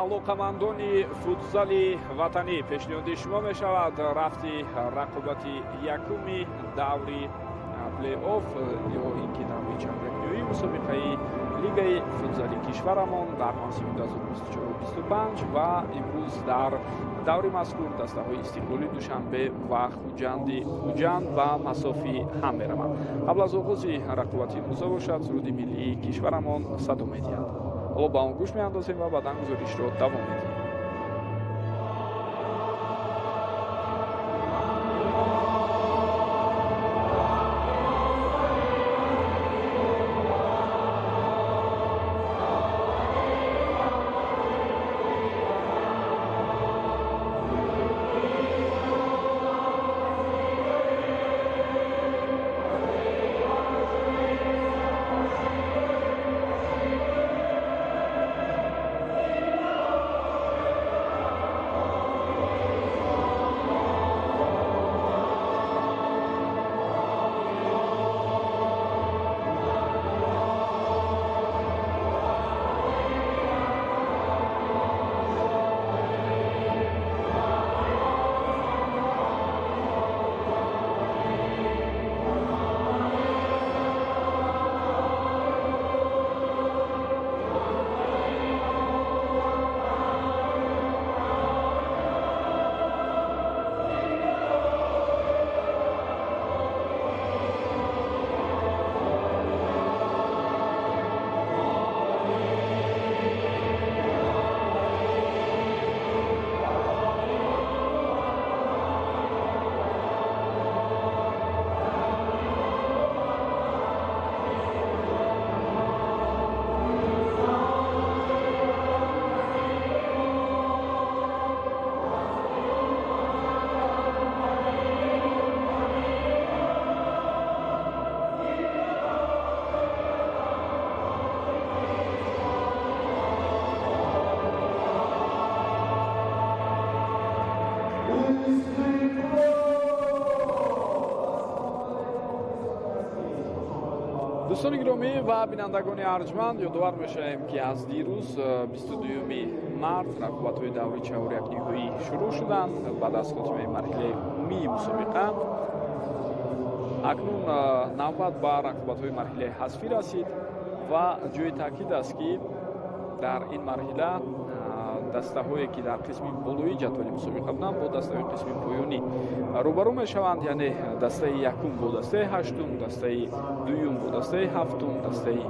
Алоқамандони футзали ватанӣ пешниҳоди шумо мешавад рафти рақобати якуми даври плей-офф ё ин ки даври чорякниҳоии мусобиқаи лигаи футзали кишварамон дар мавсими 2024-25 ва имрӯз дар даври мазкур дастаҳои Истиқлоли Душанбе ва Хуҷанди Хуҷанд ба масофи ҳам мераванд. Қабл аз оғози рақобати имрӯза бошад, суруди миллии кишварамон садо медиҳад. Ҳоло ба он гӯш меандозем ва баъдан гузоришро давом медиҳем. Дӯстони гиромӣ ва бинандагони арҷманд, ёдовар мешавем, ки аз дирӯз 22 март рақобатҳои даври чаҳорякниҳоӣ шурӯъ шуданд. Баъд аз хотимаи марҳилаи умумии мусобиқа акнун навбат ба рақобатҳои марҳилаи ҳазфӣ расид ва ҷои таъкид аст, ки дар ин марҳила дастаҳое ки дар қисми болоии ҷадвали мусобиқа буданд бо дастаҳои қисми поёнӣ рӯбарӯ мешаванд, яъне дастаи якум бо дастаи ҳаштум, дастаи дуюм бо дастаи ҳафтум, дастаи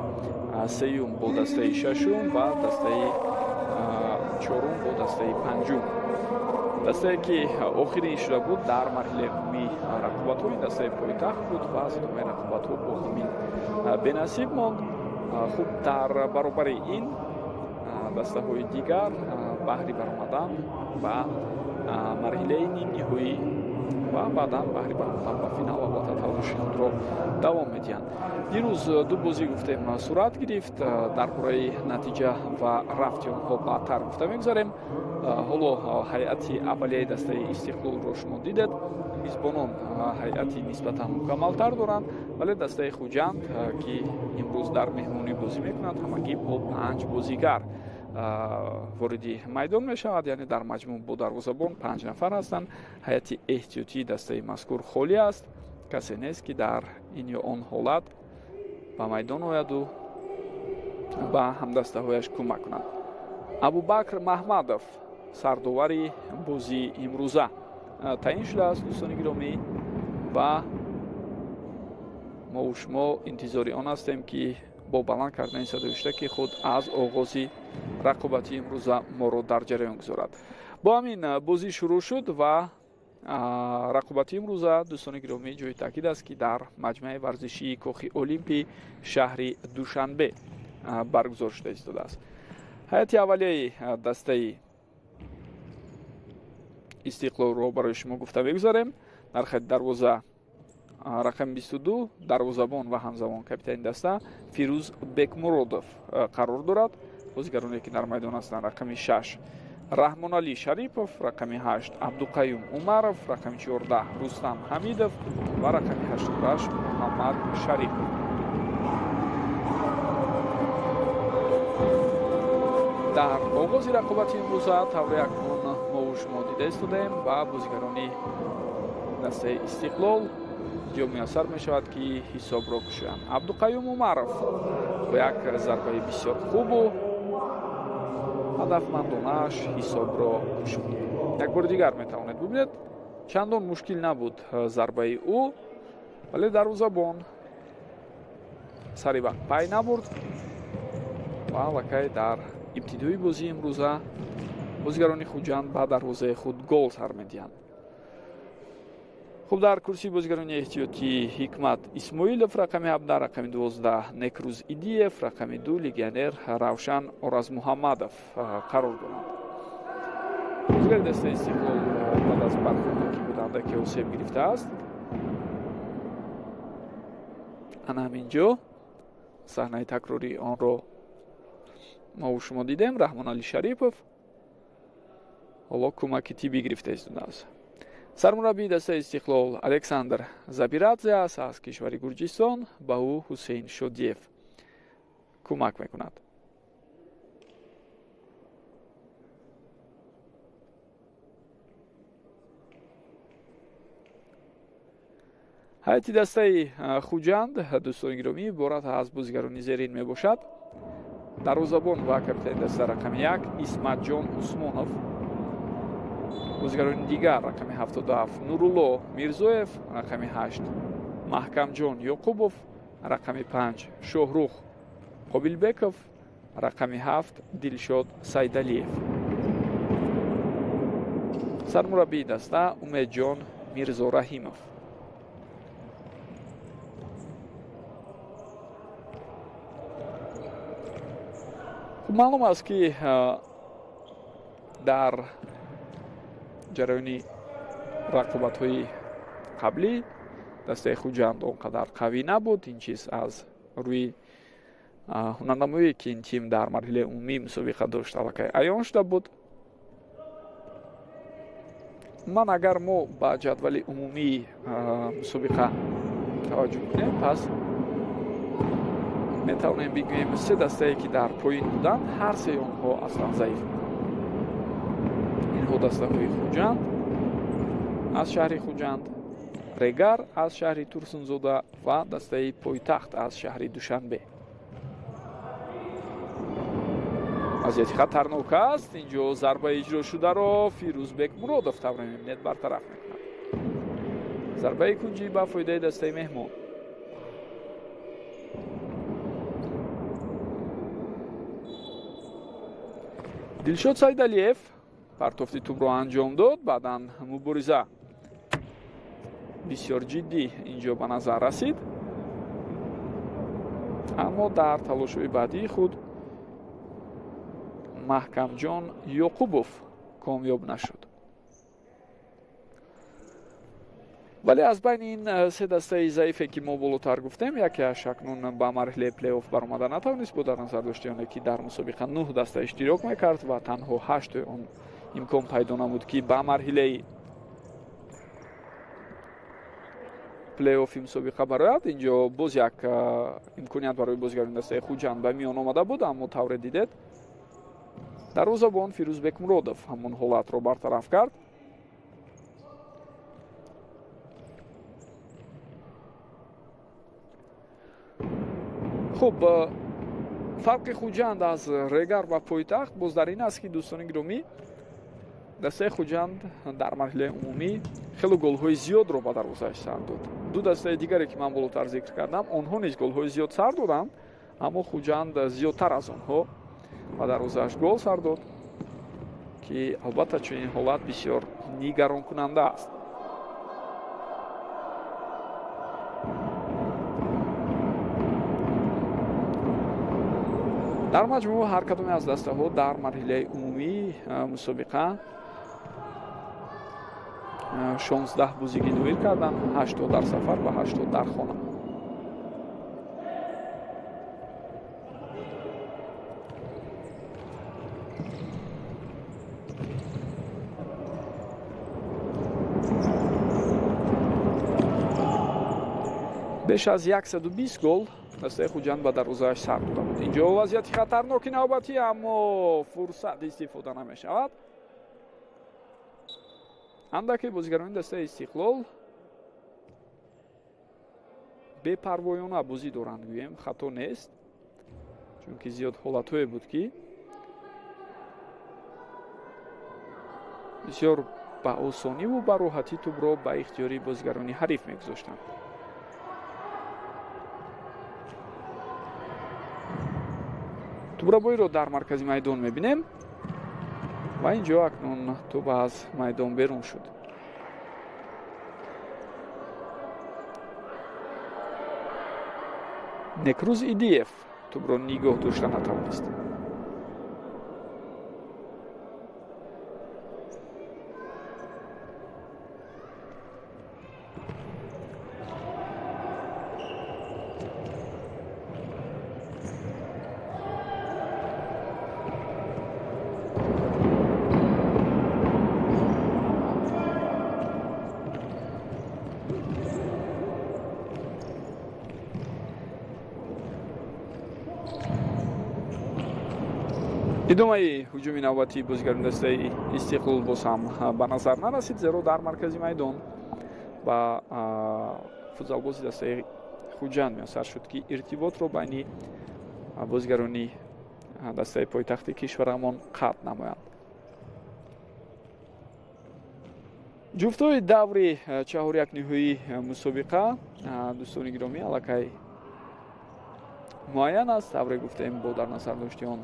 сеюм бо дастаи шашум ва дастаи чорум бо дастаи панҷум. Дастае ки охирин шуда буд дар марҳилаи умумии рақобатҳои дастаи пойтахт буд ва аз идомаи рақобатҳо бо ҳамин бенасиб монд. Хуб, дар баробари ин дастаҳои дигар баҳри баромадан ба марҳилаи нимниҳоӣ ва баъдан баҳри баромадан ба финал албатта талоши худро давом медиҳанд. Дирӯз ду бозӣ гуфтем сурат гирифт. Дар бораи натиҷа ва рафти онҳо баъдтар гуфта мегузарем. Ҳоло ҳайати аввалияи дастаи Истиқлолро шумо дидед. Мизбонон ҳайати нисбатан мукаммалтар доранд, вале дастаи Хуҷанд, ки имрӯз дар меҳмонӣ бозӣ мекунад, ҳамагӣ бо 5 бозигар вориди майдон мешавад, яъне дар маҷмӯъ бо дарвозабон 5 нафар ҳастанд. Ҳайати эҳтиётии дастаи мазкур холӣ аст, касе нест, ки дар ин ё он ҳолат ба майдон ояду ба ҳамдастаҳояш кӯмак кунад. Абубакр Маҳмадов сардовари бозии имрӯза таъин шудааст, дӯстони гиромӣ, ва мову шумо интизори он ҳастем, ки бо баланд кардани садои ҳуштаки худ аз оғози рақобати имрӯза моро дар ҷараён гузорад. Бо ҳамин бозӣ шурӯъ шуд ва рақобати имрӯза, дӯстони гиромӣ, ҷои таъкид аст, ки дар маҷмӯаи варзишии Кохи Олимпи шаҳри Душанбе баргузор шуда истодааст. Ҳайати аввалияи дастаи Истиқлолро барои шумо гуфта мегузарем. Дар хати дарвоза рақами 22 дарвозабон ва ҳамзамон капитани даста Фирӯз Бекмуродов қарор дорад. Бозигароне ки дар майдон ҳастанд: рақами 6 Раҳмоналӣ Шарипов, рақами 8 Абдуқаюм Умаров, рақами 14 Рустам Ҳамидов ва рақами 88 Муҳаммад Шарипов. Дар оғози рақобати имрӯза тавре акнун мо шумо дида истодаем ба бозигарони дастаи Истиқлол ҷо муяссар мешавад, ки ҳисобро кушоянд. Абдуқаюм Умаров бо як зарбаи бисёр хубу ҳадафмандонааш ҳисобро кушод. Як бори дигар метавонед бибинед, чандон мушкил набуд зарбаи ӯ, вале дарвозабон сари вақт пай набурд ва аллакай дар ибтидои бозии имрӯза бозигарони Хуҷанд ба дарвозаи худ гол сар медиҳанд. Хуб, дар курсии бозигарони эҳтиётӣ Ҳикмат Исмоилов рақами 17, рақами 12 Некрӯз Идиев, рақами 2 легионер Равшан Оразмуҳаммадов қарор доранд. Бозигари дастаи Истиқлол баъд аз бархӯрде ки бо Дандаке осеб гирифтааст, ана ҳамин ҷо саҳнаи такрории онро мо шумо дидем. Раҳмоналӣ Шарипов ҳоло кӯмаки тиббӣ гирифта истодааст. Сармураббии дастаи Истиқлол Александр Забирадзе аст аз кишвари Гурҷистон, ба ӯ Ҳусейн Шодиев кӯмак мекунад. Ҳайати дастаи Хуҷанд, дӯстони гиромӣ, иборат аз бозигарони зерин мебошад. Дарвозабон ва капитани даста рақами 1 Исматҷон Усмонов, бозигарони дигар рақами 77 Нурулло Мирзоев, рақами 8 Маҳкамҷон Ёқубов, рақами 5 Шоҳрух Қобилбеков, рақами 7 Дилшод Сайдалиев. Сармураббии даста Умедҷон Мирзораҳимов. Маълум аст, ки дар ҷараёни рақобатҳои қаблӣ дастаи Хуҷанд он қадар қавӣ набуд. Ин чиз аз рӯи ҳунарнамоие, ки ин тим дар марҳилаи умумии мусобиқа дошт, аллакай аён шуда буд. Ман агар мо ба ҷадвали умумии мусобиқа таваҷҷӯҳ кунем, пас метавонем бигӯем се дастае, ки дар поин буданд, ҳар сеи онҳо аслан заиф буданд. Инҳо дастаҳои Хуҷанд аз шаҳри Хуҷанд, Регар аз шаҳри Турсунзода ва дастаи Пойтахт аз шаҳри Душанбе. Вазъияти хатарнок аст. Инҷо зарбаи иҷро шударо Фирӯзбек Муродов тавре мебинед бартараф мекунад. Зарбаи кунҷӣ ба фоидаи дастаи меҳмон. Дилшод Сайдалиев партофти тӯбро анҷом дод. Баъдан мубориза бисёр ҷиддӣ инҷо ба назар расид, аммо дар талошҳои баъдии худ Маҳкамҷон Ёқубов комёб нашуд. Вале аз байни ин се дастаи заифе, ки мо болотар гуфтем, якеаш акнун ба марҳилаи плей-офф баромада натавонист, бо дар назар дошти оне, ки дар мусобиқа 9 даста иштирок мекард ва танҳо 8 он имкон пайдо намуд, ки ба марҳилаи плей-оффи мусобиқа барояд. Инҷо боз як имконият барои бозигарони дастаи Хуҷанд ба миён омада буд, аммо тавре дидед дарвозабон Фирӯзбек Муродов ҳамон ҳолатро бартараф кард. Хуб, фарқи Хуҷанд аз Регар ва Пойтахт боз дар ин аст, ки дӯстони гиромӣ, дастаи Хуҷанд дар марҳилаи умумӣ хело голҳои зиёдро ба дарвозааш сар дод. Ду дастаи дигаре, ки ман болотар зикр кардам, онҳо низ голҳои зиёд сар доданд, аммо Хуҷанд зиёдтар аз онҳо ба дарвозааш гол сар дод, ки албатта чунин ҳолат бисёр нигаронкунанда аст. Дар маҷмӯъ ҳар кадоме аз дастаҳо дар марҳилаи умумии мусобиқа 16 бозигӣ доир карданд, 8 дар сафар ва 8 дар хона. Беш аз 120 гол Дастаи Хуҷанд ба дарвозааш сар дода буд. Инҷо вазъияти хатарноки навбатӣ, аммо фурсат истифода намешавад. Андаке бозигарони дастаи Истиқлол бепарвоёна бозӣ доранд, гӯем хато нест, чунки зиёд ҳолатҳое буд, ки бисёр ба осониву ба роҳатӣ тӯбро ба ихтиёри бозигарони ҳариф мегузоштанд. Тӯбрабоиро дар маркази майдон мебинем ва инҷо акнун тӯб аз майдон берун шуд. Некрӯз Идиев тӯбро нигоҳ дошта натавонист. Идомаи ҳуҷуми навбатии бозигарони дастаи Истиқлол боз ҳам ба назар нарасид, зеро дар маркази майдон ба футзалбози дастаи Хуҷанд муяссар шуд, ки иртиботро байни бозигарони дастаи пойтахти кишварамон қатъ намоянд. Ҷуфтҳои даври чаҳорякниҳоии мусобиқа, дӯстони гиромӣ, аллакай муайян аст. Тавре гуфтем, бо дар назар дошти он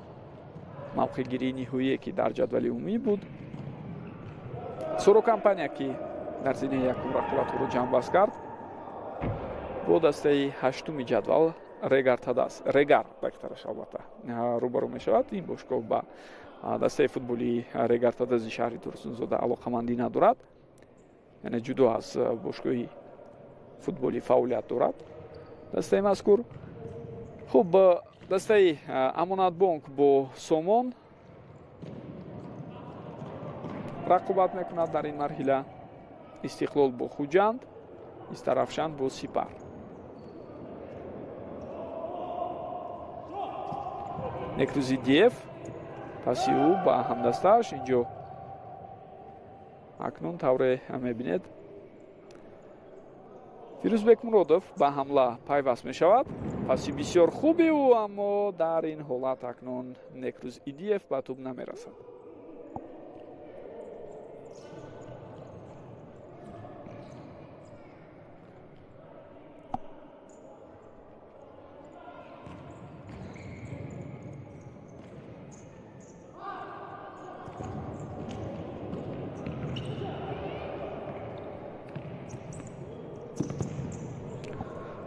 мавқеъгирии ниҳоие, ки дар ҷадвали умумӣ буд, Соро компания, ки дар зинаи якум рақобатҳоро ҷамъбаст кард, бо дастаи ҳаштуми ҷадвал Регар Тадас, Регар дақиқтараш албатта, рӯбарӯ мешавад. Ин бошгоҳ ба дастаи футболии Регар Тадази шаҳри Турсунзода алоқамандӣ надорад, яъне ҷудо аз бошгоҳи футболӣ фаъолият дорад дастаи мазкур. Хуб, дастаи Амонатбонк бо Сомон рақобат мекунад дар ин марҳила, Истиқлол бо Хуҷанд, Истарафшан бо Сипар. Некрӯз Идиев паси ӯ ба ҳамдастааш. Инҷо акнун тавре мебинед, Фирӯз Бекмуродов ба ҳамла пайваст мешавад. Паси бисёр хуби ӯ, аммо дар ин ҳолат акнун Некрӯз Идиев ба тӯб намерасад.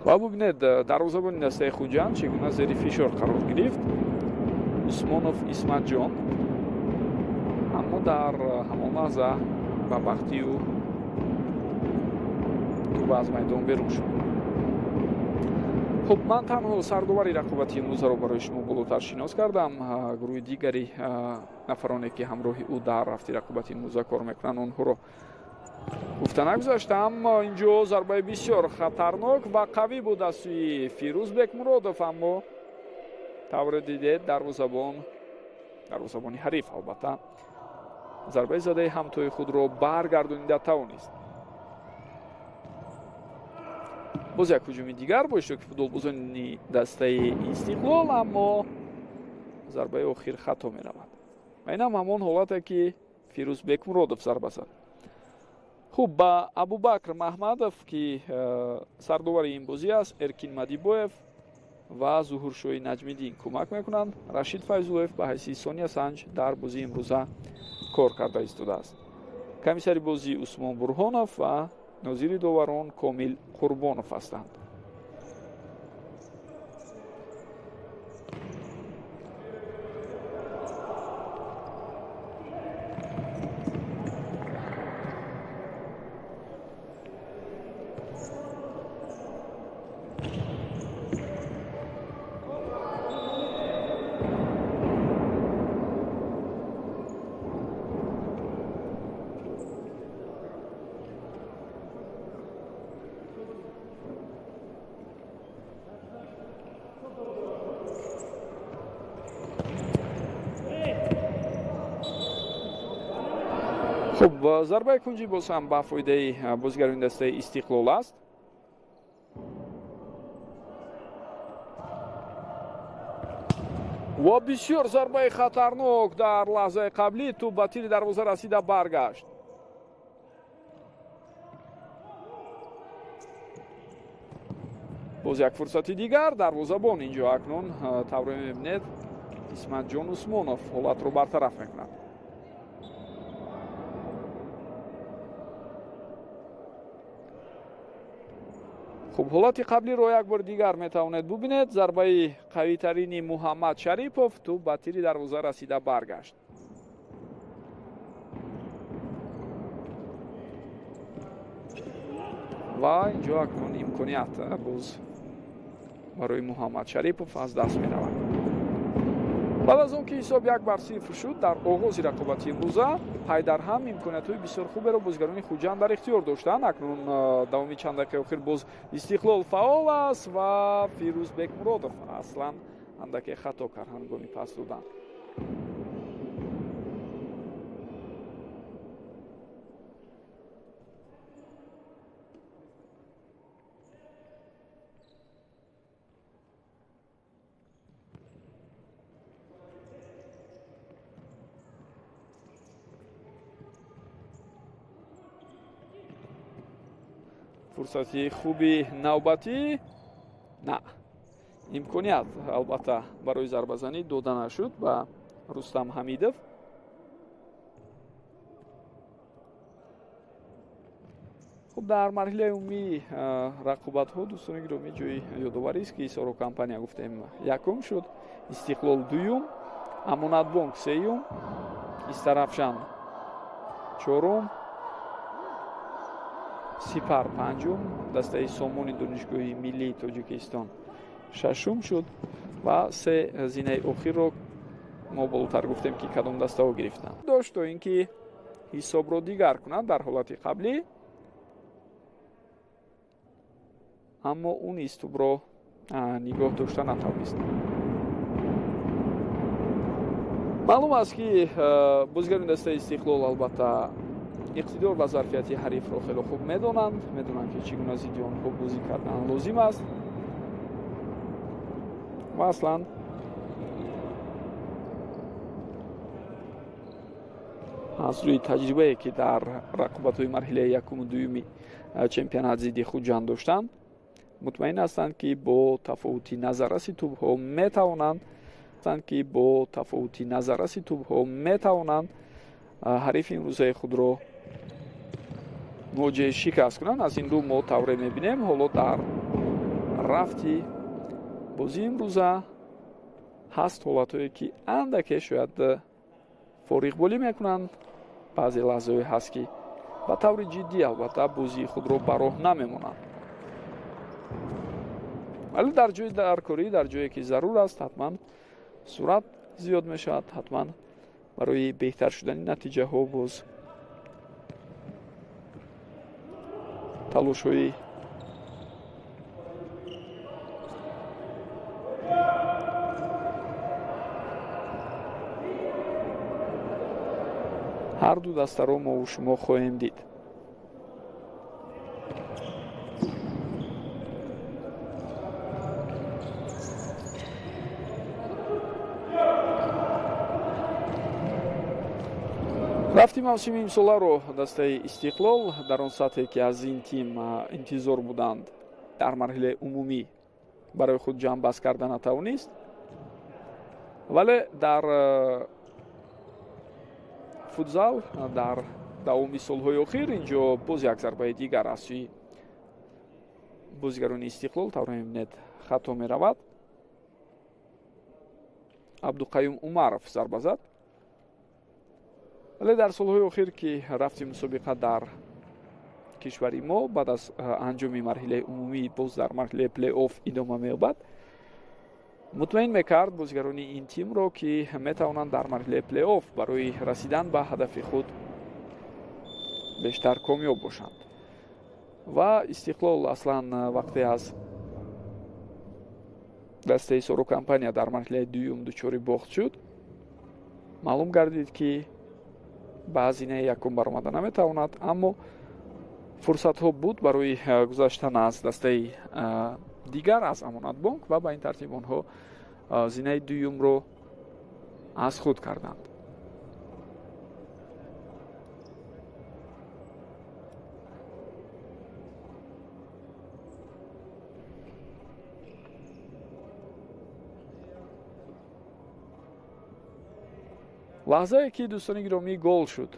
Ва бубинед, дарвозабони дастаи Хуҷанд чӣ гуна зери фишор қарор гирифт. Усмонов Исматҷон, аммо дар ҳамон лаҳза ба бахти ӯ тӯб аз майдон берун шуд. Хуб, ман танҳо сардовари рақобати имрӯзаро барои шумо болотар шинос кардам. Гурӯҳи дигари нафароне, ки ҳамроҳи ӯ дар рафти рақобати имрӯза кор мекунанд, онҳоро гуфта нагузаштам. Инҷо зарбаи бисёр хатарнок ва қавӣ буд аз сӯи Фирӯз Бекмуродов, аммо тавре дидед, дарвозабони ҳариф албатта зарбаи задаи ҳамтои худро баргардонида тавонист. Боз як ҳуҷуми дигар бо иштироки футболбозони дастаи Истиқлол, аммо зарбаи охир хато меравад. Ва инам ҳамон ҳолате, ки Фирӯз Бекмуродов зарба зад. Хуб, ба Абубакр Маҳмадов, ки сардовари ин бозӣ аст, Эркин Мадибоев ва Зуҳуршоҳи Наҷмиддин кӯмак мекунанд. Рашид Файзуллоев ба ҳайси Сония Санҷ дар бозии имрӯза кор карда истодааст. Комиссари бозӣ Усмон Бурҳонов ва нозири доварон Комил Қурбонов ҳастанд. Хуб, зарбаи кунҷӣ боз ҳам ба фоидаи бозигарони дастаи Истиқлол аст. Ва бисёр зарбаи хатарнок дар лаҳзаи қаблӣ, тӯб ба тири дарвоза расида баргашт. Боз як фурсати дигар, дарвозабон инҷо акнун тавре мебинед Исматҷон Усмонов ҳолатро бартараф мекунад. Хуб, ҳолати қаблиро як бори дигар метавонед бубинед. Зарбаи қавитарини Муҳаммад Шарипов, тӯб ба тири дарвоза расида баргашт. Ва инҷо акнун имконият боз барои Муҳаммад Шарипов аз даст меравад. Баъд аз он ки ҳисоб 1-0 шуд, дар оғози рақобати имрӯза пайдарҳам имкониятҳои бисёр хуберо бозигарони Хуҷанд дар ихтиёр доштанд. Акнун давоми чанд дақиқаи охир боз Истиқлол фаъол аст ва Фирӯз Бекмуродов аслан андаке хато кард ҳангоми пас додан. Фурсати хуби навбатӣ, на, имконият албатта барои зарбазанӣ дода нашуд ба Рустам Ҳамидов. Хуб, дар марҳилаи умумии рақобатҳо, дӯстони гиромӣ, ҷои ёдоварист ки Соро компания гуфтем якум шуд, Истиқлол дуюм, Амонатбонк сеюм, Истарафшан чорум, Сипар панҷум, дастаи Сомони Донишгоҳи Миллии Тоҷикистон шашум шуд ва се зинаи охирро мо болотар гуфтем ки кадом дастаҳо гирифтанд. Дошт то ин ки ҳисобро дигар кунад дар ҳолати қаблӣ, аммо ӯ низ тӯбро нигоҳ дошта натавонист. Маълум аст ки бозигарони дастаи Истиқлол албатта иқтидор ва зарфияти ҳарифро хеле хуб медонанд, медонанд ки чӣ гуна зидди онҳо бозӣ кардан лозим аст ва аслан аз рӯи таҷрибае ки дар рақобатҳои марҳилаи якуму дуюми чемпионат зидди Хуҷанд доштанд, мутмаин ҳастанд ки бо тафовути назарраси тӯбҳо метавонанд ҳарифи имрӯзаи худро муоҷиҳаи шикаст кунанд. Аз ин рӯ мо тавре мебинем ҳоло дар рафти бозии имрӯза ҳаст ҳолатҳое ки андаке шояд фориғболӣ мекунанд, баъзе лаҳзаҳое ҳаст ки ба таври ҷиддӣ албатта бозии худро ба роҳ намемонанд, вале дар ҷои даркорӣ, дар ҷое ки зарур аст, ҳатман суръат зиёд мешавад, ҳатман барои беҳтар шудани натиҷаҳо боз талошҳои ҳар ду дастаро мову шумо хоҳем дид. Рафти мавсими имсоларо дастаи Истиқлол дар он сатҳе ки аз ин тим интизор буданд дар марҳилаи умумӣ барои худ ҷамъбаст карда натавонист, вале дар футзал дар давоми солҳои охир инҷо боз як зарбаи дигар аз сӯи бозигарони Истиқлол тавре мебинед хато меравад. Абдуқаюм Умаров зарба зад, вале дар солҳои охир ки рафти мусобиқа дар кишвари мо баъд аз анҷоми марҳилаи умумӣ боз дар марҳилаи плей-офф идома меёбад, мутмаин мекард бозигарони ин тимро ки метавонанд дар марҳилаи плей-офф барои расидан ба ҳадафи худ бештар комёб бошанд. Ва Истиқлол аслан вақте аз дастаи Соро компания дар марҳилаи дуюм дучори бохт шуд, маълум гардид ки Ба зинаи якум баромада наметавонад, аммо фурсатҳо буд барои гузаштан аз дастаи дигар, аз Амонатбонк, ва ба ин тартиб онҳо зинаи дуюмро аз худ карданд. Лаҳзае ки, дӯстони гиромӣ, гол шуд,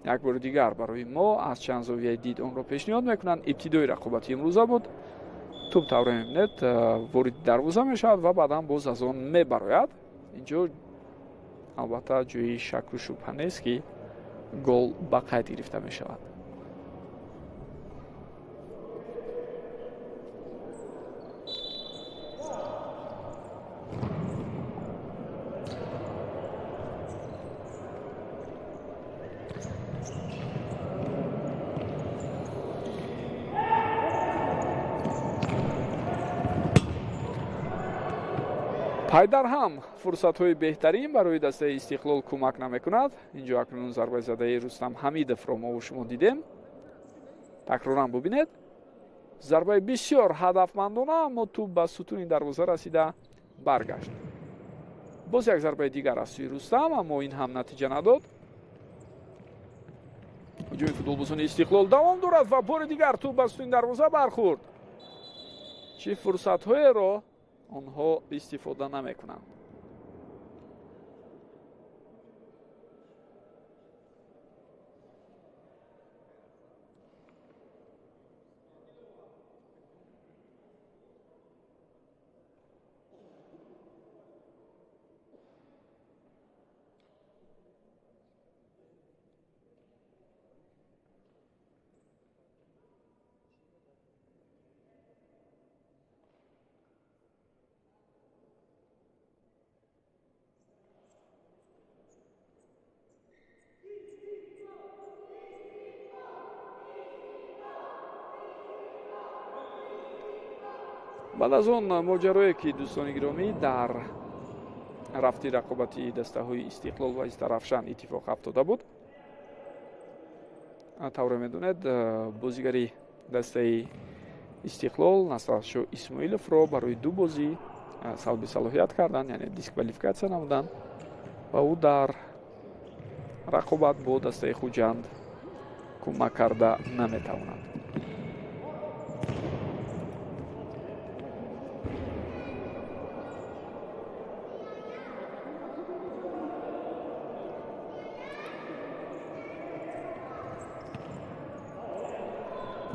як бори дигар барои мо аз чанд зовияи дид онро пешниҳод мекунанд. Ибтидои рақобати имрӯза буд. Тӯб, тавре мебинед, вориди дарвоза мешавад ва баъдан боз аз он мебарояд. Инҷо албатта ҷои шаку шубҳа нест, ки гол ба қайд гирифта мешавад. Пайдар ҳам фурсатҳои беҳтарин барои дастаи Истиқлол кӯмак намекунад. Инҷо акнун зарбаи задаи Рустам Ҳамидовро мо шумо дидем. Такроран бубинед, зарбаи бисёр ҳадафмандона, аммо тӯб ба сутуни дарвоза расида баргашт. Боз як зарбаи дигар аз сӯи Рустам, аммо ин ҳам натиҷа надод. Ҳуҷуми футболбозони Истиқлол давом дорад ва бори дигар тӯб ба сутуни дарвоза бархӯрд. Чӣ фурсатҳоеро онҳо истифода намекунанд. Баъд аз он моҷарое ки, дӯстони гиромӣ, дар рафти рақобати дастаҳои Истиқлол ва Истарафшан иттифоқ афтода буд, тавре медонед, бозигари дастаи Истиқлол Насратшо Исмоиловро барои ду бозӣ салби салоҳият карданд, яъне дисквалификатсия намуданд ва ӯ дар рақобат бо дастаи Хуҷанд кӯмак карда наметавонад.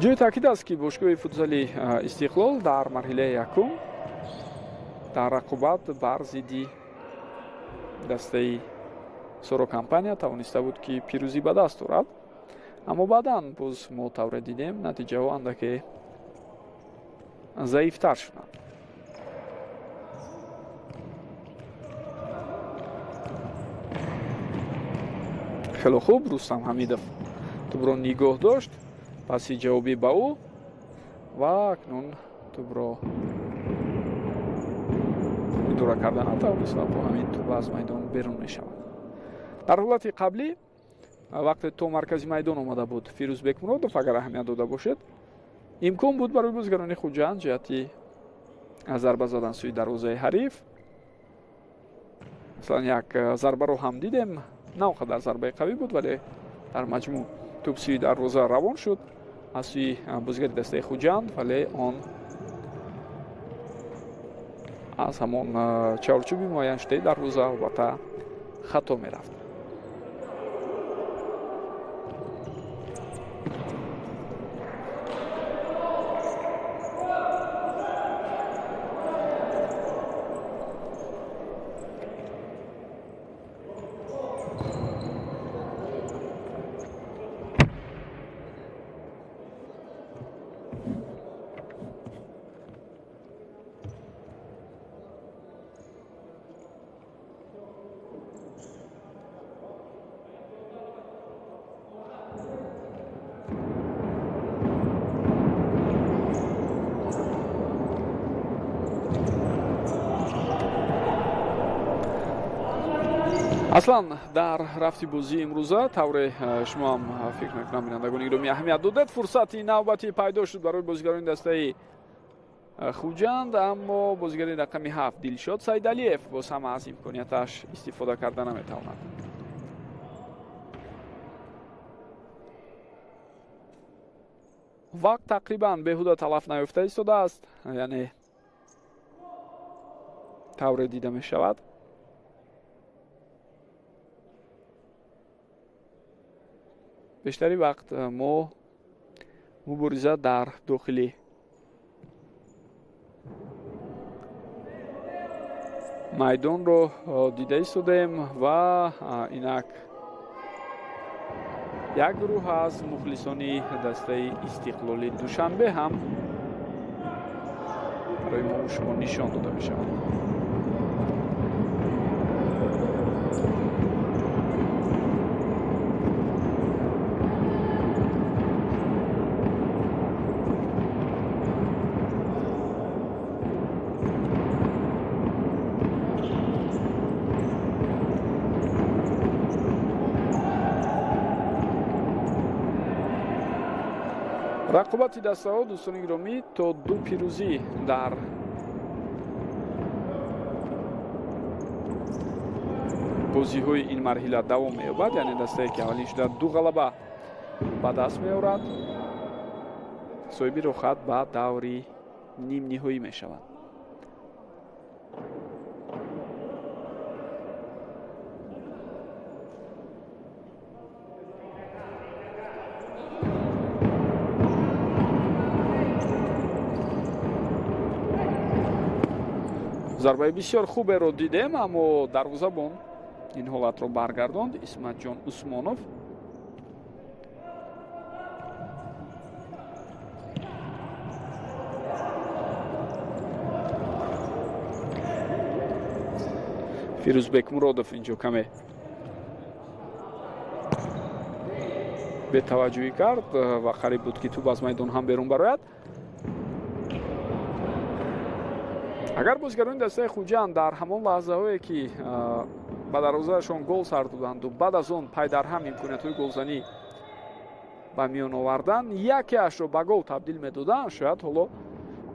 Ҷои таъкид аст, ки бошгоҳи футзали Истиқлол дар марҳилаи якум дар рақобат бар зидди дастаи Соро Компания тавониста буд, ки пирӯзӣ ба даст орад, аммо баъдан боз мо тавре дидем, натиҷаҳо андаке заифтар шуданд. Хело хуб Рустам Ҳамидов тӯбро нигоҳ дошт, паси ҷавобӣ ба ӯ ва акнун тӯбро идора карда натавонист ва бо ҳамин тӯб аз майдон берун мешавад. Дар ҳолати қаблӣ, вақте то маркази майдон омада буд Фирӯз Бекмуродов, агар аҳамият дода бошед, имкон буд барои бозигарони Хуҷанд ҷиҳати зарба задан сӯи дарвозаи ҳариф. Масалан, як зарбаро ҳам дидем, на он қадар зарбаи қавӣ буд, вале дар маҷмӯъ тӯб сӯи дарвоза равон шуд аз сӯи бозигари дастаи Хуҷанд, вале он аз ҳамон чаҳорчӯби муайяншудаи дарвоза албатта хато мерафт. Аслан дар рафти бозии имрӯза тавре шумо ҳам фикр мекунам, бинандагони гиромӣ, аҳамият додед, фурсати навбатӣ пайдо шуд барои бозигарони дастаи Хуҷанд, аммо бозигари рақами 7 Дилшод Сайдалиев боз ҳам аз имконияташ истифода карда наметавонад. Вақт тақрибан беҳуда талаф наёфта истодааст, яъне тавре дида мешавад. Бештари вақт мо мубориза дар дохили майдонро дида истодаем ва инак як гурӯҳ аз мухлисони дастаи Истиқлоли Душанбе ҳам барои мо шумо нишон дода мешавад. Рақобати дастаҳо, дӯстони гиромӣ, то ду пирӯзӣ дар бозиҳои ин марҳила давом меёбад, яъне дастае ки аввалин шуда ду ғалаба ба даст меорад, соҳиби роҳхат ба даври нимниҳоӣ мешавад. Зарбаи бисёр хуберо дидем, аммо дарвозабон ин ҳолатро баргардонд Исматҷон Усмонов. Фирӯзбек Муродов инҷо каме бетаваҷҷӯҳӣ кард ва қариб буд, ки тӯб аз майдон ҳам берун барояд. Агар бозигарони дастаи Хуҷанд дар ҳамон лаҳзаҳое, ки ба дарвозаашон гол сар доданду баъд аз он пайдарҳам имкониятҳои голзанӣ ба миён овардан, якеашро ба гол табдил медоданд, шояд ҳоло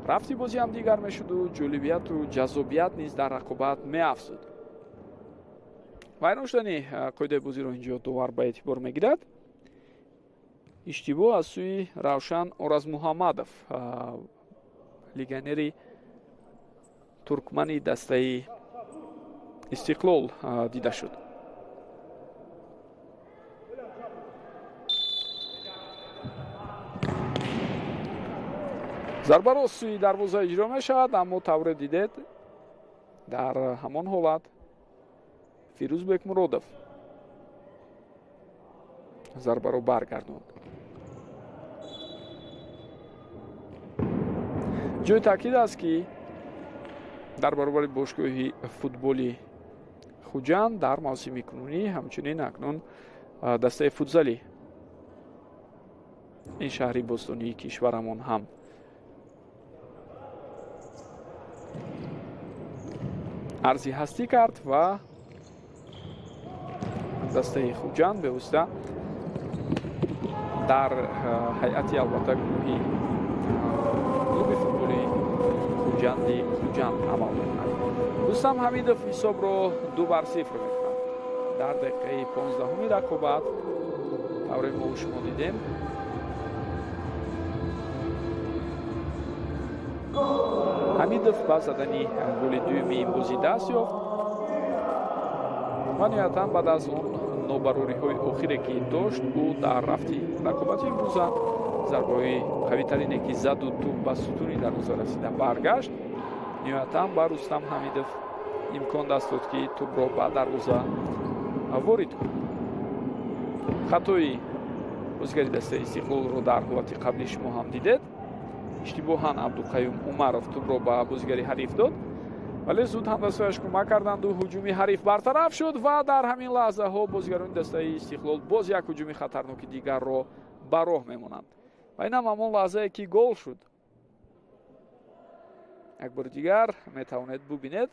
рафти бозӣ ҳам дигар мешуду ҷолибияту ҷаззобият низ дар рақобат меафзуд. Вайрон шудани қоидаи бозиро инҷо довар ба эътибор мегирад. Иштибоҳ аз сӯи Равшан Оразмуҳаммадов, легионери туркмани дастаи Истиқлол дида шуд. Зарбаро сӯи дарвоза иҷро мешавад, аммо тавре дидед, дар ҳамон ҳолат Фирӯз Бекмуродов зарбаро баргардонд. Ҷои таъкид аст, ки дар баробари бошгоҳи футболи Хуҷанд дар мавсими кунунӣ ҳамчунин акнун дастаи футзали ин шаҳри бостонии кишварамон ҳам арзи ҳастӣ кард ва дастаи Хуҷанд бевосита дар ҳайати албатта гурӯҳи клуби футболи Хуҷанди Хуҷанд амал мекунад. Рустам Ҳамидов ҳисобро 2-0 мекунад. Дар дақиқаи 15-уми рақобат тавре мо шумо дидем, Ҳамидов ба задани голи дуюми ин бозӣ даст ёфт ва ниҳоятан баъд аз он нобарориҳои охире ки дошт, ӯ дар рафти рақобати имрӯза зарбаҳои қавитарине ки заду тӯб ба сутуни дарвоза расида баргашт, ниҳоятан ба Рустам Ҳамидов имкон даст дод, ки тӯбро ба дарвоза ворид кунад. Хатои бозигари дастаи Истиқлолро дар ҳолати қаблӣ шумо ҳам дидед. Иштибоҳан Абдуқаюм Умаров тӯбро ба бозигари ҳариф дод, вале зуд ҳамдастҳояш кӯмак карданду ҳуҷуми ҳариф бартараф шуд ва дар ҳамин лаҳзаҳо бозигарони дастаи Истиқлол боз як ҳуҷуми хатарноки дигарро ба роҳ мемонанд. Ва инам ҳамон лаҳзае, ки гол шуд. Як бори дигар метавонед бубинед.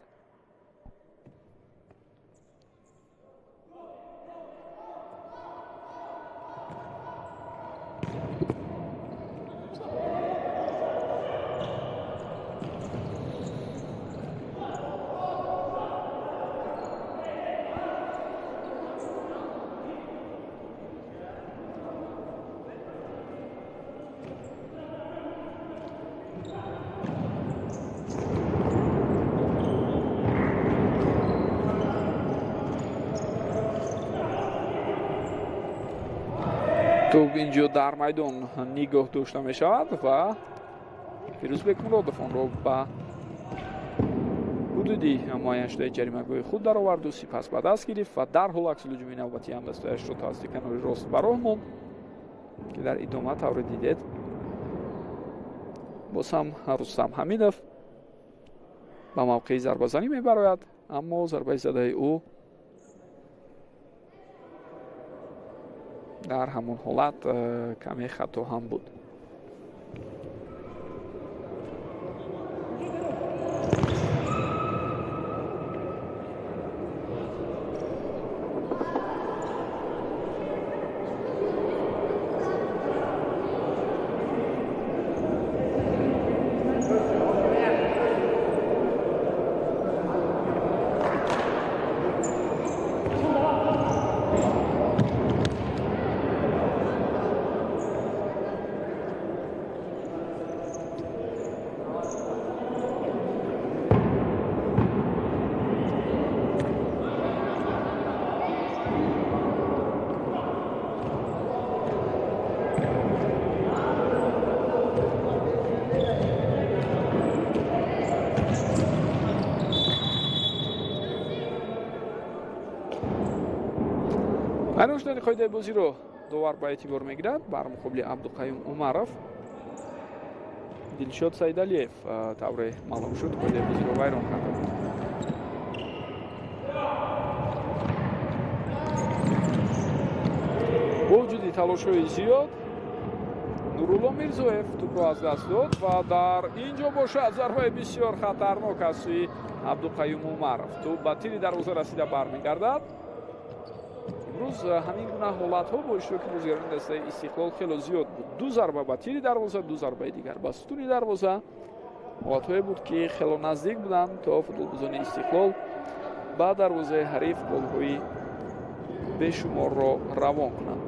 Тӯб инҷо дар майдон нигоҳ дошта мешавад ва Фирӯз Бекмуродов онро ба ҳудуди муайяншудаи ҷаримагоҳи худ дароварду сипас ба даст гирифт ва дарҳол аксулҳуҷуми навбатии ҳамдастаашро тавассути канори рост ба роҳ монд, ки дар идома тавре дидед боз ҳам Рустам Ҳамидов ба мавқеи зарбазанӣ мебарояд, аммо зарбаи задаи ӯ дар ҳамон ҳолат каме хато ҳам буд. Вайрон шудани қоидаи бозиро довар ба эътибор мегирад. Бар муқобили Абдуқаюм Умаров Дилшод Саидалиев тавре маълум шуд қоидаи бозиро вайрон карда буд. Бо вуҷуди талошҳои зиёд Нурулло Мирзоев тӯбро аз даст дод ва дар ин ҷо бошад зарбаи бисёр хатарнок аз сӯи Абдуқаюм Умаров. Тӯб ба тири дарвоза расида бармегардад. Имрӯз ҳамин гуна ҳолатҳо бо иштироки бозигарони дастаи Истиқлол хело зиёд буд. Ду зарба ба тири дарвоза, ду зарбаи дигар ба сутуни дарвоза. Ҳолатҳое буд, ки хело наздик буданд то футболбозони Истиқлол ба дарвозаи ҳариф голҳои бешуморро равон кунанд.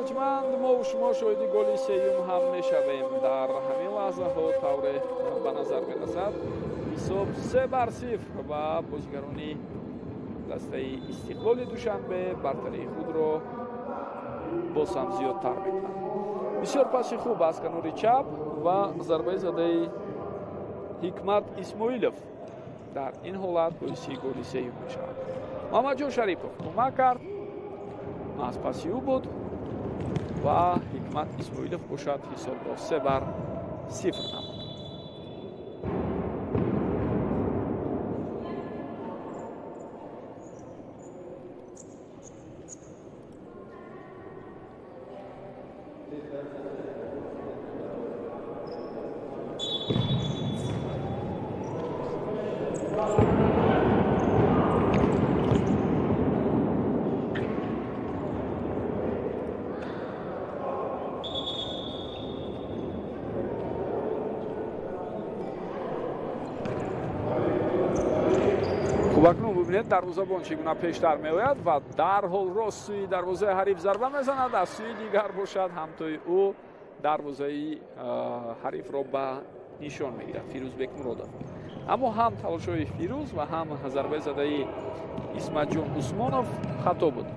Арҷманд, мо шумо шоҳиди голи сеюм ҳам мешавем. Дар ҳамин лаҳзаҳо тавре ба назар мерасад ҳисоб 3-0 ва бозигарони дастаи Истиқлоли Душанбе бартарии худро боз ҳам зиёдтар мекунанд. Бисёр паси хуб аз канори чап ва зарбаи задаи Ҳикмат Исмоилов дар ин ҳолат боиси голи сеюм мешавад. Муҳаммадҷон Шарипов кӯмак кард, аз паси ӯ буд ва Ҳикмат Исмоилов бошад ҳисобро 3-0 намуд. Акнун бубинед дарвозабон чӣ гуна пештар меояд ва дарҳол рост сӯи дарвозаи ҳариф зарба мезанад, аз сӯи дигар бошад ҳамтои ӯ дарвозаи ҳарифро ба нишон мегирад Фирӯз Бекмуродов. Аммо ҳам талошҳои Фирӯз ва ҳам зарбаи задаи Исматҷон Усмонов хато буд.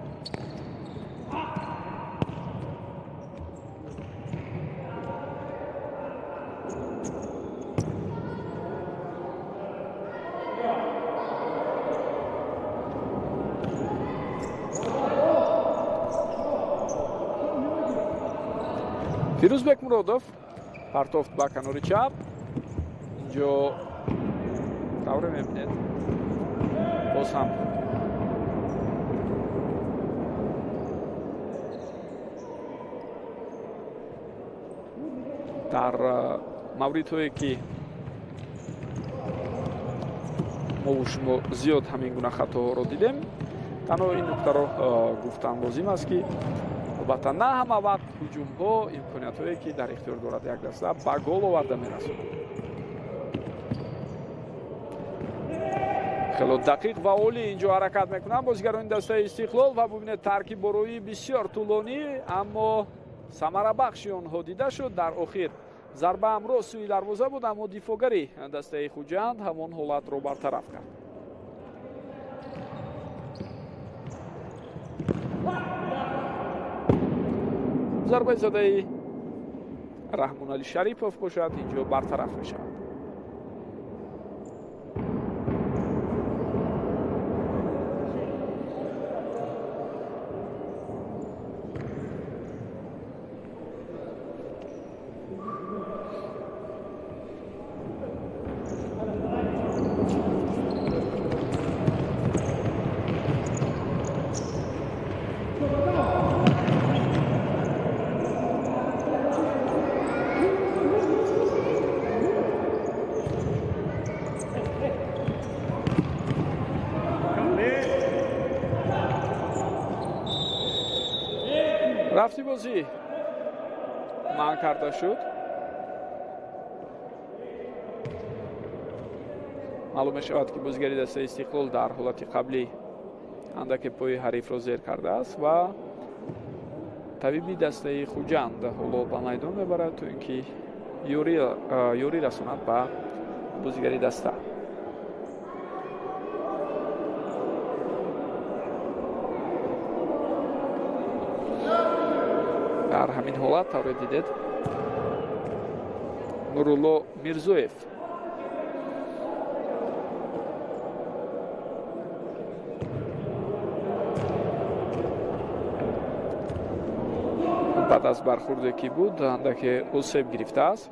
Фирӯз Бекмуродов партофт ба канори чап. Инҷо тавре мебинед боз ҳам дар мавридҳое ки мову шумо зиёд ҳамин гуна хатоҳоро дидем, танҳо ин нуктаро гуфтан лозим аст, ки албатта на ҳама вақт ҳуҷумҳо имкониятҳое ки дар ихтиёр дорад як даста ба гол оварда мерасонад. Хело дақиқ ва олӣ инҷо ҳаракат мекунанд бозигарони дастаи Истиқлол ва бубинед таркиб борои бисёр тӯлонӣ, аммо самарабахши онҳо дида шуд. Дар охир Зарба ҳамроҳ сӯи дарвоза буд, аммо дифоъгари дастаи Хуҷанд ҳамон ҳолатро бартараф кард. Зарбаи задаи Раҳмонали Шарипов бошад, инҷо бартараф мешавад. Рафти бозӣ манъ карда шуд. Маълум мешавад, ки бозигари дастаи Истиқлол дар ҳолати қаблӣ андаке пои ҳарифро зер кардааст ва табиби дастаи Хуҷанд ҳоло ба майдон мебарад, то ин ки ёрӣ расонад ба бозигари даста. Дар ҳамин ҳолат тавре дидед, Нурулло Мирзоев баъд аз бархурде ки буд, андаке осеб гирифтааст.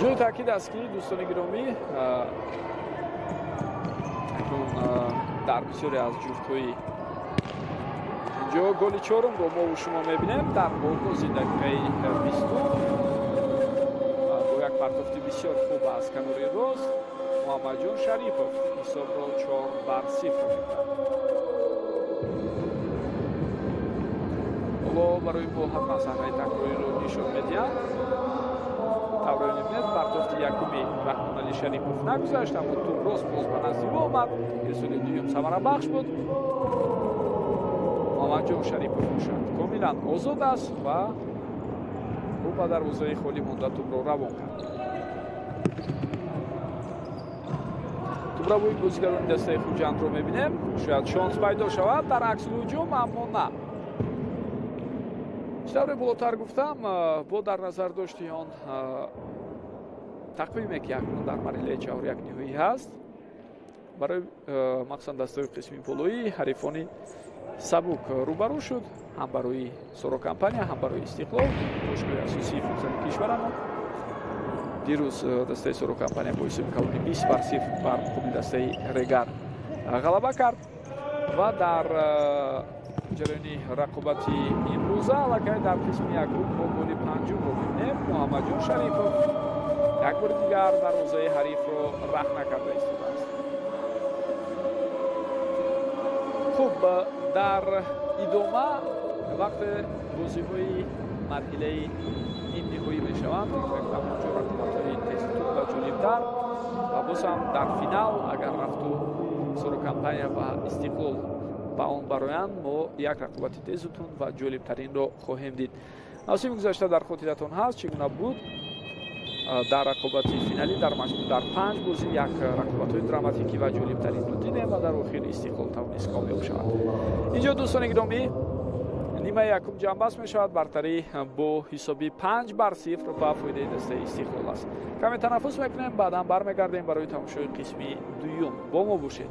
Ҷои таъкид аст, ки дӯстони гиромӣ, акнун дар бисёре аз ҷуфтҳои инҷо голи чорумро мову шумо мебинем. Дар оғози дақиқаи 20 бо як партофти бисёр хуб аз канори рост Муҳаммадҷон Шарипов ҳисобро 4-0 мекард. Ҳоло барои мо ҳатман саҳнаи такрориро нишон медиҳанд. Тавре мебинед, партофти якуми Раҳмонали Шарипов нагузашт, аммо туп рост боз ба назди ӯ омад. Ирсоли дуюм самарабахш буд. Муҳаммадҷон Шарипов бошад комилан озод аст ва ӯ ба дарвозаи холӣ монда тупро равон кард. Туправои бозигарони дастаи Хуҷандро мебинем. Шояд шонс пайдо шавад дар акси ҳуҷум, аммо на. Чӣ тавре болотар гуфтам, бо дар назар дошти он тақвиме, ки акнун дар марҳилаи чаҳоряк ниҳоӣ ҳаст, барои махсусан дастаҳои қисми болоӣ ҳарифони сабук рӯбарӯ шуд, ҳам барои Соро компания, ҳам барои Истиқлол, бошгоҳи асосии футзали кишварамон. Дирӯз дастаи Соро компания бо ҳисоби калони 20-0 бар муқобили дастаи Регар ғалаба кард ва дар ҷараёни рақобати имрӯза аллакай дар қисми якум мо голи панҷумро мебинем. Муҳаммадҷон Шарипов як бори дигар дарвозаи ҳарифро рах накарда истодааст. Хуб, дар идома вақте бозиҳои марҳилаи нимниҳоӣ мешаванд, онҷо рақобатҳои тезтунд ва ҷолибтар ва боз ҳам дар финал агар рафту Соро компания ва Истиқлол ба он бароянд, мо як рақобати тезу тунд ва ҷолибтаринро хоҳем дид. Мавсими гузашта дар хотиратон ҳаст, чӣ гуна буд дар рақобати финалӣ, дар маҷмӯъ дар 5 бозӣ як рақобатҳои драматикӣ ва ҷолибтаринро дидем ва дар охир Истиқлол тавонист комёб шавад. Инҷо дӯстони гиромӣ, нимаи якум ҷамъбаст мешавад. Бартарӣ бо ҳисоби 5-0 ба фоидаи дастаи Истиқлол аст. Каме танаффус мекунем, баъдан бармегардем барои тамошои қисми дуюм. Бо мо бошед.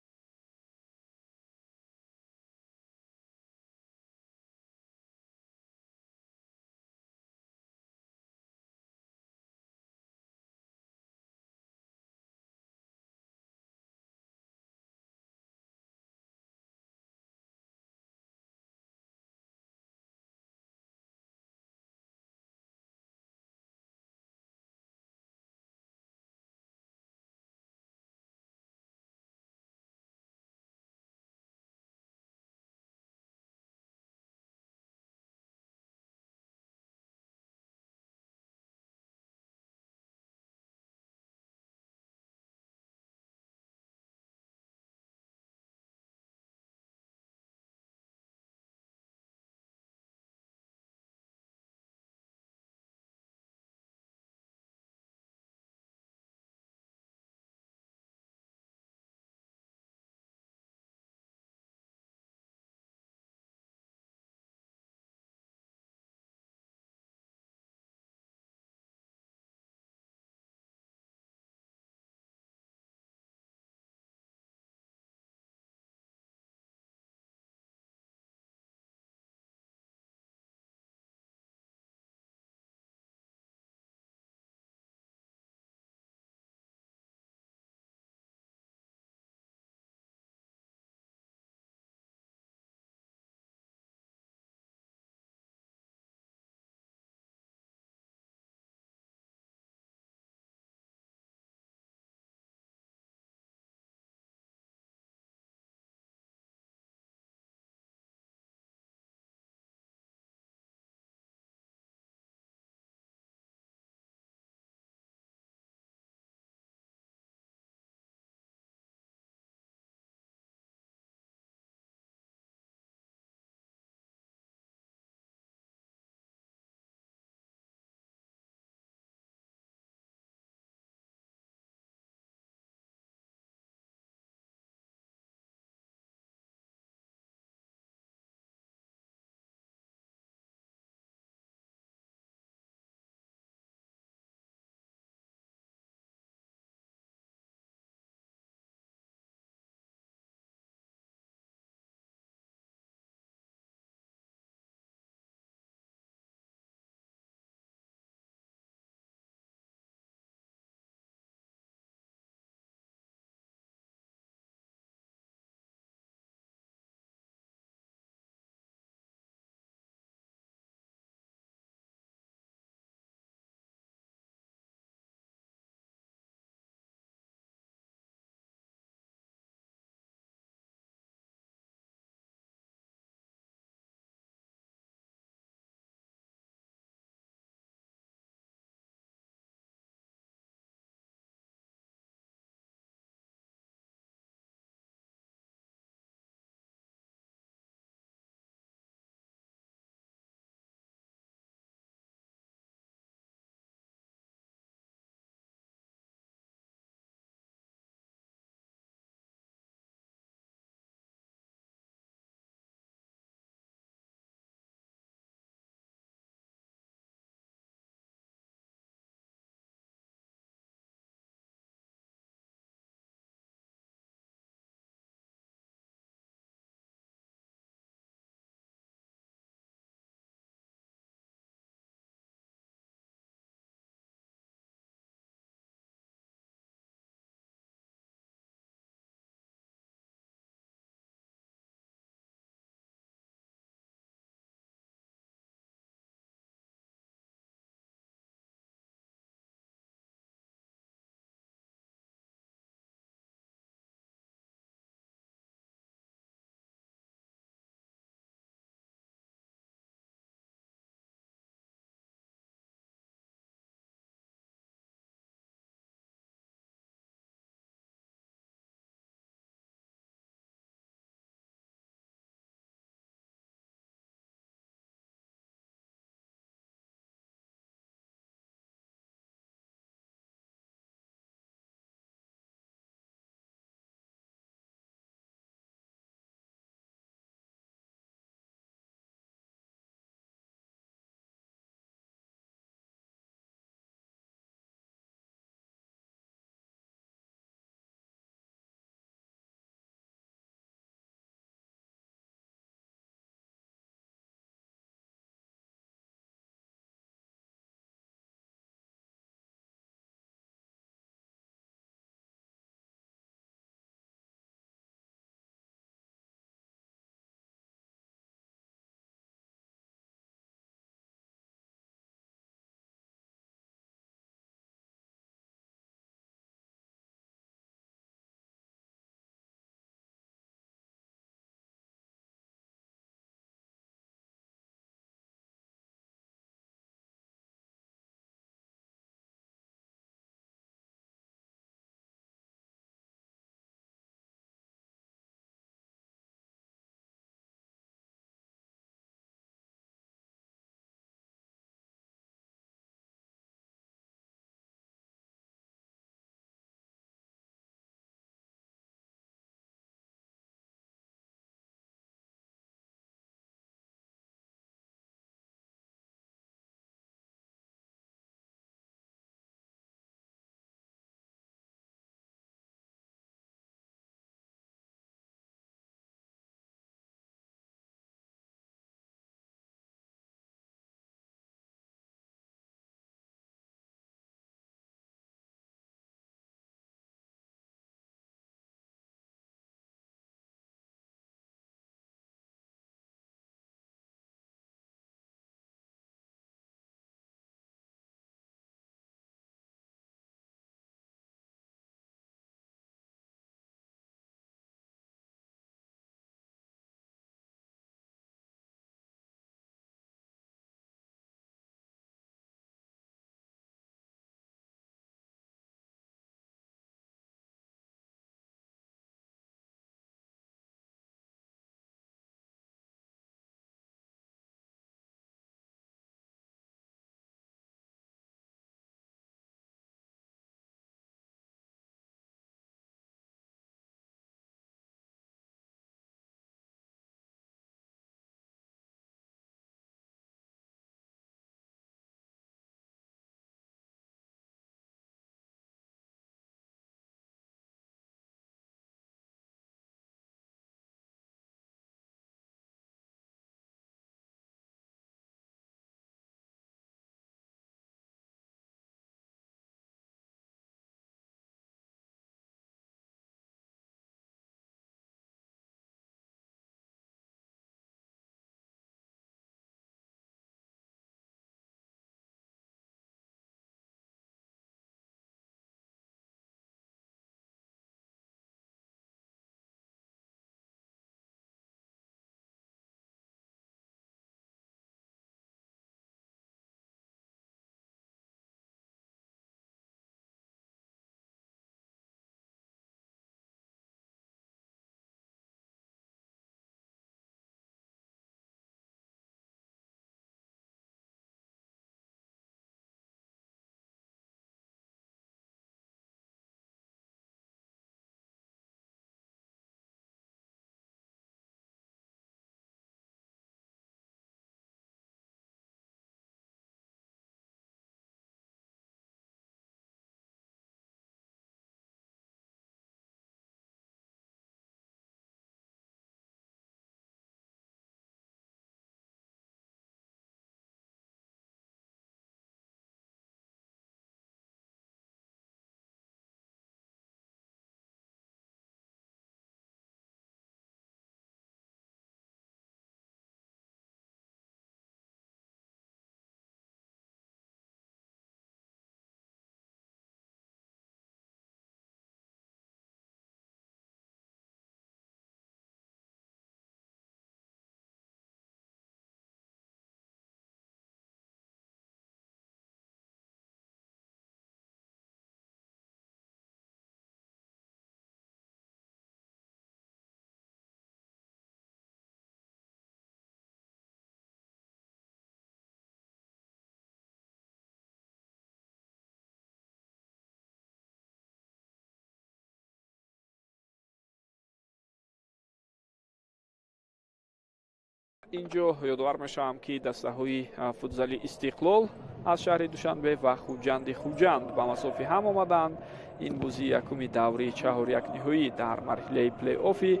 Инҷо ёдовар мешавам, ки дастаҳои футзали Истиқлол аз шаҳри Душанбе ва Хуҷанди Хуҷанд ба масофи ҳам омаданд. Ин бозии якуми даври чаҳорякниҳоӣ дар марҳилаи плей-оффи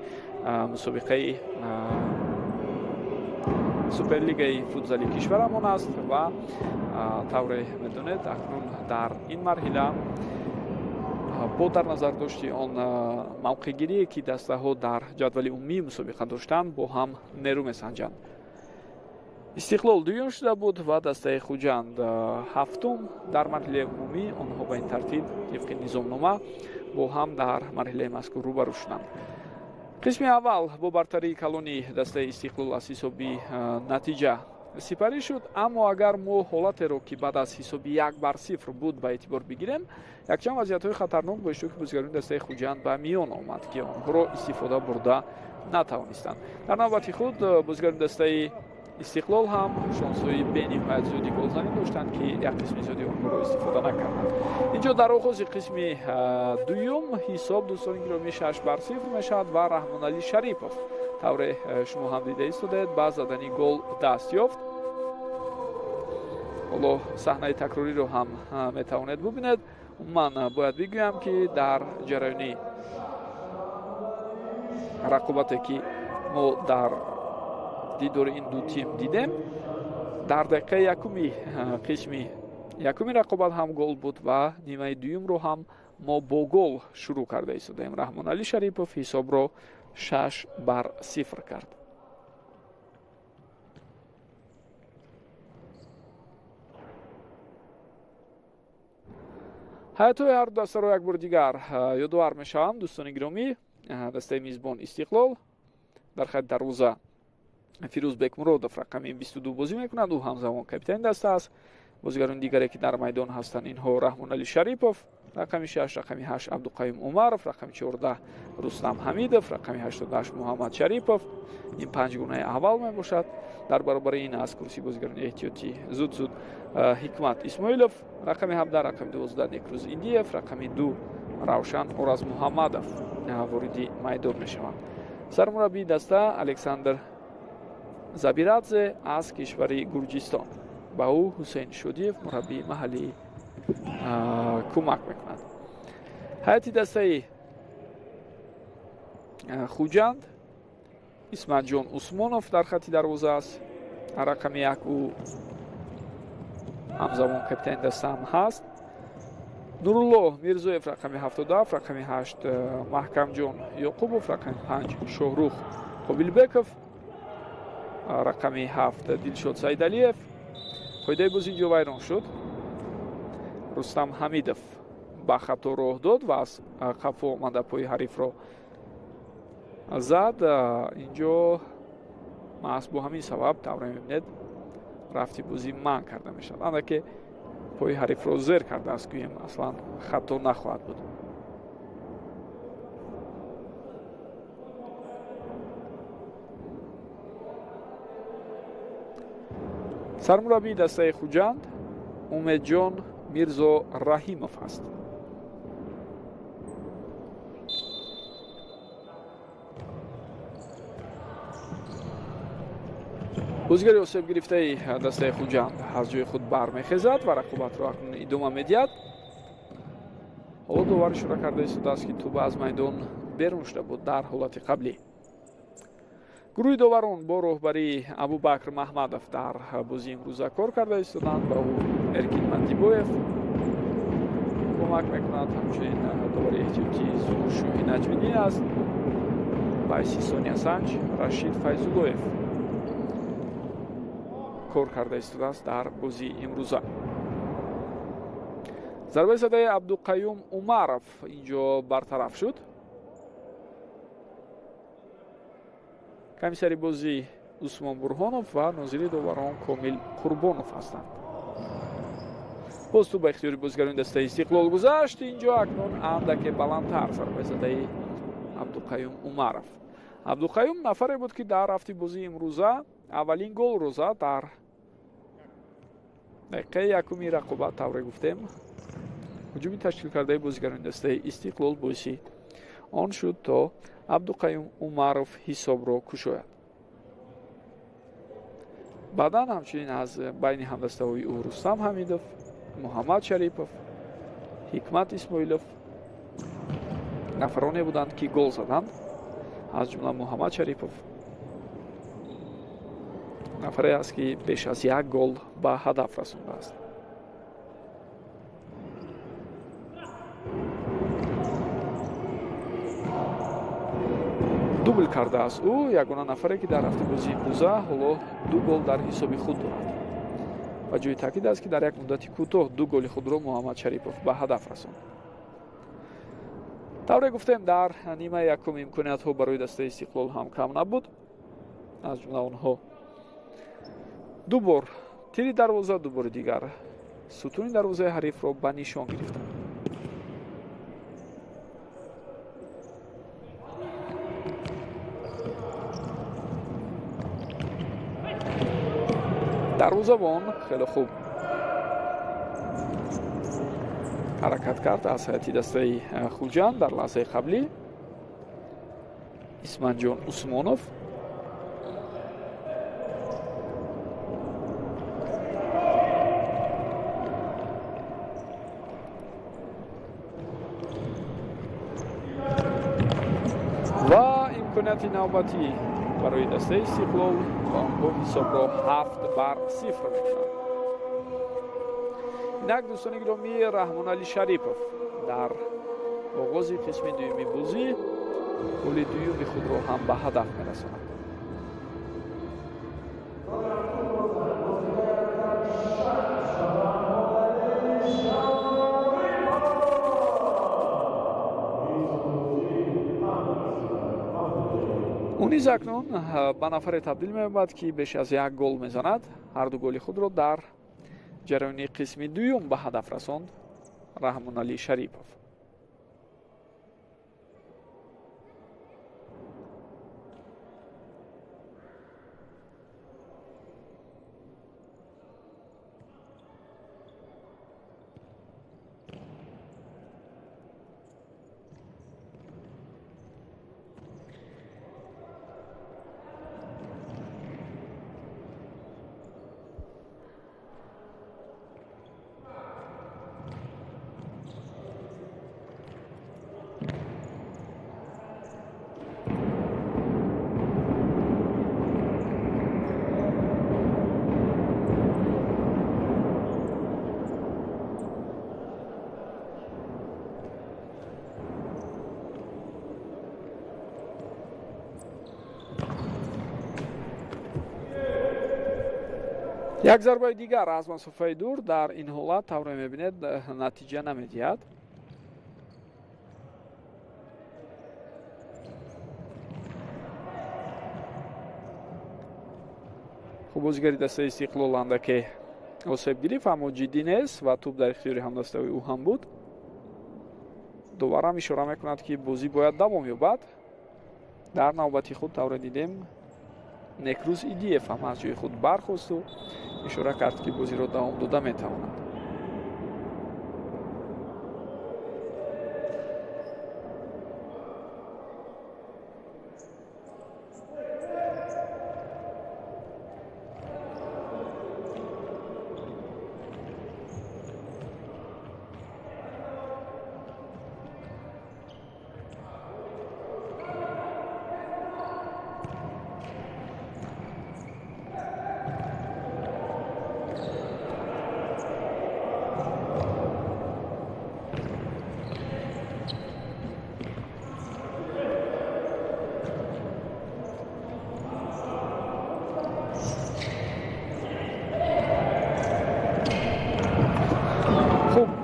мусобиқаи суперлигаи футзали кишварамон аст ва тавре медонед, акнун дар ин марҳила бо дар назар дошти он мавқеъгирие, ки дастаҳо дар ҷадвали умумии мусобиқа доштанд, бо ҳам нерӯ месанҷанд. Истиқлол дуюм шуда буд ва дастаи Хуҷанд ҳафтум дар марҳилаи умумӣ. Онҳо ба ин тартиб тибқи низомнома бо ҳам дар марҳилаи мазкур рӯбарӯ шуданд. Қисми аввал бо бартарии калони дастаи Истиқлол аз ҳисоби натиҷа сипарӣ шуд, аммо агар мо ҳолатеро, ки баъд аз ҳисоби 1-0 буд, ба эътибор бигирем, якчанд вазъиятҳои хатарнок бо иштироки бозигарони дастаи Хуҷанд ба миён омад, ки онҳоро истифода бурда натавонистанд. Дар навбати худ бозигарони дастаи Истиқлол ҳам шонсҳои бениҳоят зиёди голзанӣ доштанд, ки як қисми зиёди онҳоро истифода накарданд. Инҷо дар оғози қисми дуюм ҳисоб, дӯстони гиромӣ, 6-0 мешавад ва Раҳмоналӣ Шарипов, тавре шумо ҳам дида истодаед, ба задани гол даст ёфт. Ҳоло саҳнаи такрориро ҳам метавонед бубинед. Умуман бояд бигӯям, ки дар ҷараёни рақобате, ки мо дар дидори ин ду тим дидем, дар дақиқаи якуми қисми якуми рақобат ҳам гол буд ва нимаи дуюмро ҳам мо бо гол шурӯъ карда истодаем. Раҳмоналӣ Шарипов ҳисобро 6-0 кард. Ҳайатҳои ҳарду дастаро як бори дигар ёдовар мешавам, дӯстони гиромӣ. Дастаи мизбон Истиқлол дар хати дарвоза Фирӯз Бекмуродов рақами 22 бозӣ мекунад, ӯ ҳамзамон капитани даста аст. Бозигарони дигаре, ки дар майдон ҳастанд, инҳо Раҳмоналӣ Шарипов рақами 6, рақами 8 Абдуқаюм Умаров, рақами 14 Рустам Ҳамидов, рақами 88 Муҳаммад Шарипов. Ин панҷгунаи аввал мебошад. Дар баробари ин аз курсии бозигарони эҳтиётӣ зуд-зуд Ҳикмат Исмоилов рақами 17, рақами 12 Некрӯз Индиев, рақами 2 Равшан Оразмуҳаммадов вориди майдон мешаванд. Сармураббии даста Александр Забирадзе аз кишвари Гурҷистон. Ба ӯ Ҳусейн Шодиев, мураббии маҳаллӣ, кӯмак мекунад. Ҳайати дастаи Хуҷанд: Исматҷон Усмонов дар хати дарвоза аст, рақами 1, ӯ ҳамзамон капитани даста ҳам ҳаст. Нурулло Мирзоев рақами 77, рақами 8 Маҳкамҷон Ёқубов, рақами 5 Шоҳрух Қобилбеков, рақами 7 Дилшод Саидалиев. Қоидаи бозӣ инҷо вайрон шуд. Рустам Ҳамидов ба хато роҳ дод ва аз қафо омада пои ҳарифро зад. Инҷо маҳз бо ҳамин сабаб, тавре мебинед, рафти бозӣ манъ карда мешавад. Андаке пои ҳарифро зер кардааст, гӯем аслан хато нахоҳад буд. Сармураббии дастаи Хуҷанд Умедҷон Мирзо Раҳимов аст. Бозигари осеб гирифтаи дастаи Хуҷанд аз ҷои худ бармехезад ва рақобатро акнун идома медиҳад. Ҳоло довар ишора карда истодааст, ки тӯба аз майдон берун шуда буд дар ҳолати қаблӣ. Гурӯҳи доварон бо роҳбарии Абубакр Маҳмадов дар бозии имрӯза кор карда истоданд. Ба ӯ Эркин Мандибоев кӯмак мекунад. Ҳамчунин довари эҳтиётӣ Зуҳуршоҳи Наҷмиддин аст. Байси Сониясанҷ Рашид Файзуллоев кор карда истодааст дар бозии имрӯза. Зарбаи задаи Абдуқаюм Умаров инҷо бартараф шуд. Комиссари бозӣ Усмон Бурҳонов ва нозири доварон Комил Қурбонов ҳастанд. Боз тӯб ба ихтиёри бозигарони дастаи Истиқлол гузашт. Инҷо акнун андаке баландтар зарбаи задаи Абдуқаюм Умаров. Абдуқаюм нафаре буд, ки дар рафти бозии имрӯза аввалин голро зад дар дақиқаи якуми рақобат. Тавре гуфтем, ҳуҷуми ташкил кардаи бозигарони дастаи Истиқлол боиси он шуд, то Абдуқаюм Умаров ҳисобро кушояд. Баъдан ҳамчунин аз байни ҳамдастаҳои ӯ Рустам Ҳамидов, Муҳаммад Шарипов, Ҳикмат Исмоилов нафароне буданд, ки гол заданд. Аз ҷумла Муҳаммад Шарипов нафаре аст, ки беш аз як гол ба ҳадаф расондааст. Дубл кардааст ӯ, ягона нафаре, ки дар рафти бозии имрӯза ҳоло ду гол дар ҳисоби худ дорад. Ва ҷои таъкид аст, ки дар як муддати кӯтоҳ ду голи худро Муҳаммад Шарипов ба ҳадаф расонд. Тавре гуфтем, дар нимаи якум имкониятҳо барои дастаи Истиқлол ҳам кам набуд. Аз ҷумла онҳо ду бор тири дарвоза, ду бори дигар сутуни дарвозаи ҳарифро ба нишон гирифтанд. Дарвозабон хеле хуб ҳаракат кард аз ҳайати дастаи Хуҷанд дар лаҳзаи қаблӣ. Исманҷон Усмонов ва имконияти навбатӣ барои дастаи Истиқлол ва онҳо ҳисобро 7-0 мекунанд. Инак, дӯстони гиромӣ, Раҳмоналӣ Шарипов дар оғози қисми дуюми бозӣ голи дуюми худро ҳам ба ҳадаф мерасонад. Ӯ низ акнун ба нафаре табдил меёбад, ки беш аз як гол мезанад. Ҳар ду голи худро дар ҷараёни қисми дуюм ба ҳадаф расонд Раҳмоналӣ Шарипов. Як зарбаи дигар аз масофаи дур дар ин ҳолат, тавре мебинед, натиҷа намедиҳад. Хуб, бозигари дастаи Истиқлол андаке осеб гирифт, аммо ҷиддӣ нест ва тӯб дар ихтиёри ҳамдастаи ӯ ҳам буд. Доварам ишора мекунад, ки бозӣ бояд давом ёбад. Дар навбати худ, тавре дидем, Некрӯз Идиев ҳам аз ҷои худ бархосту ишора кард, ки бозиро давом дода метавонад.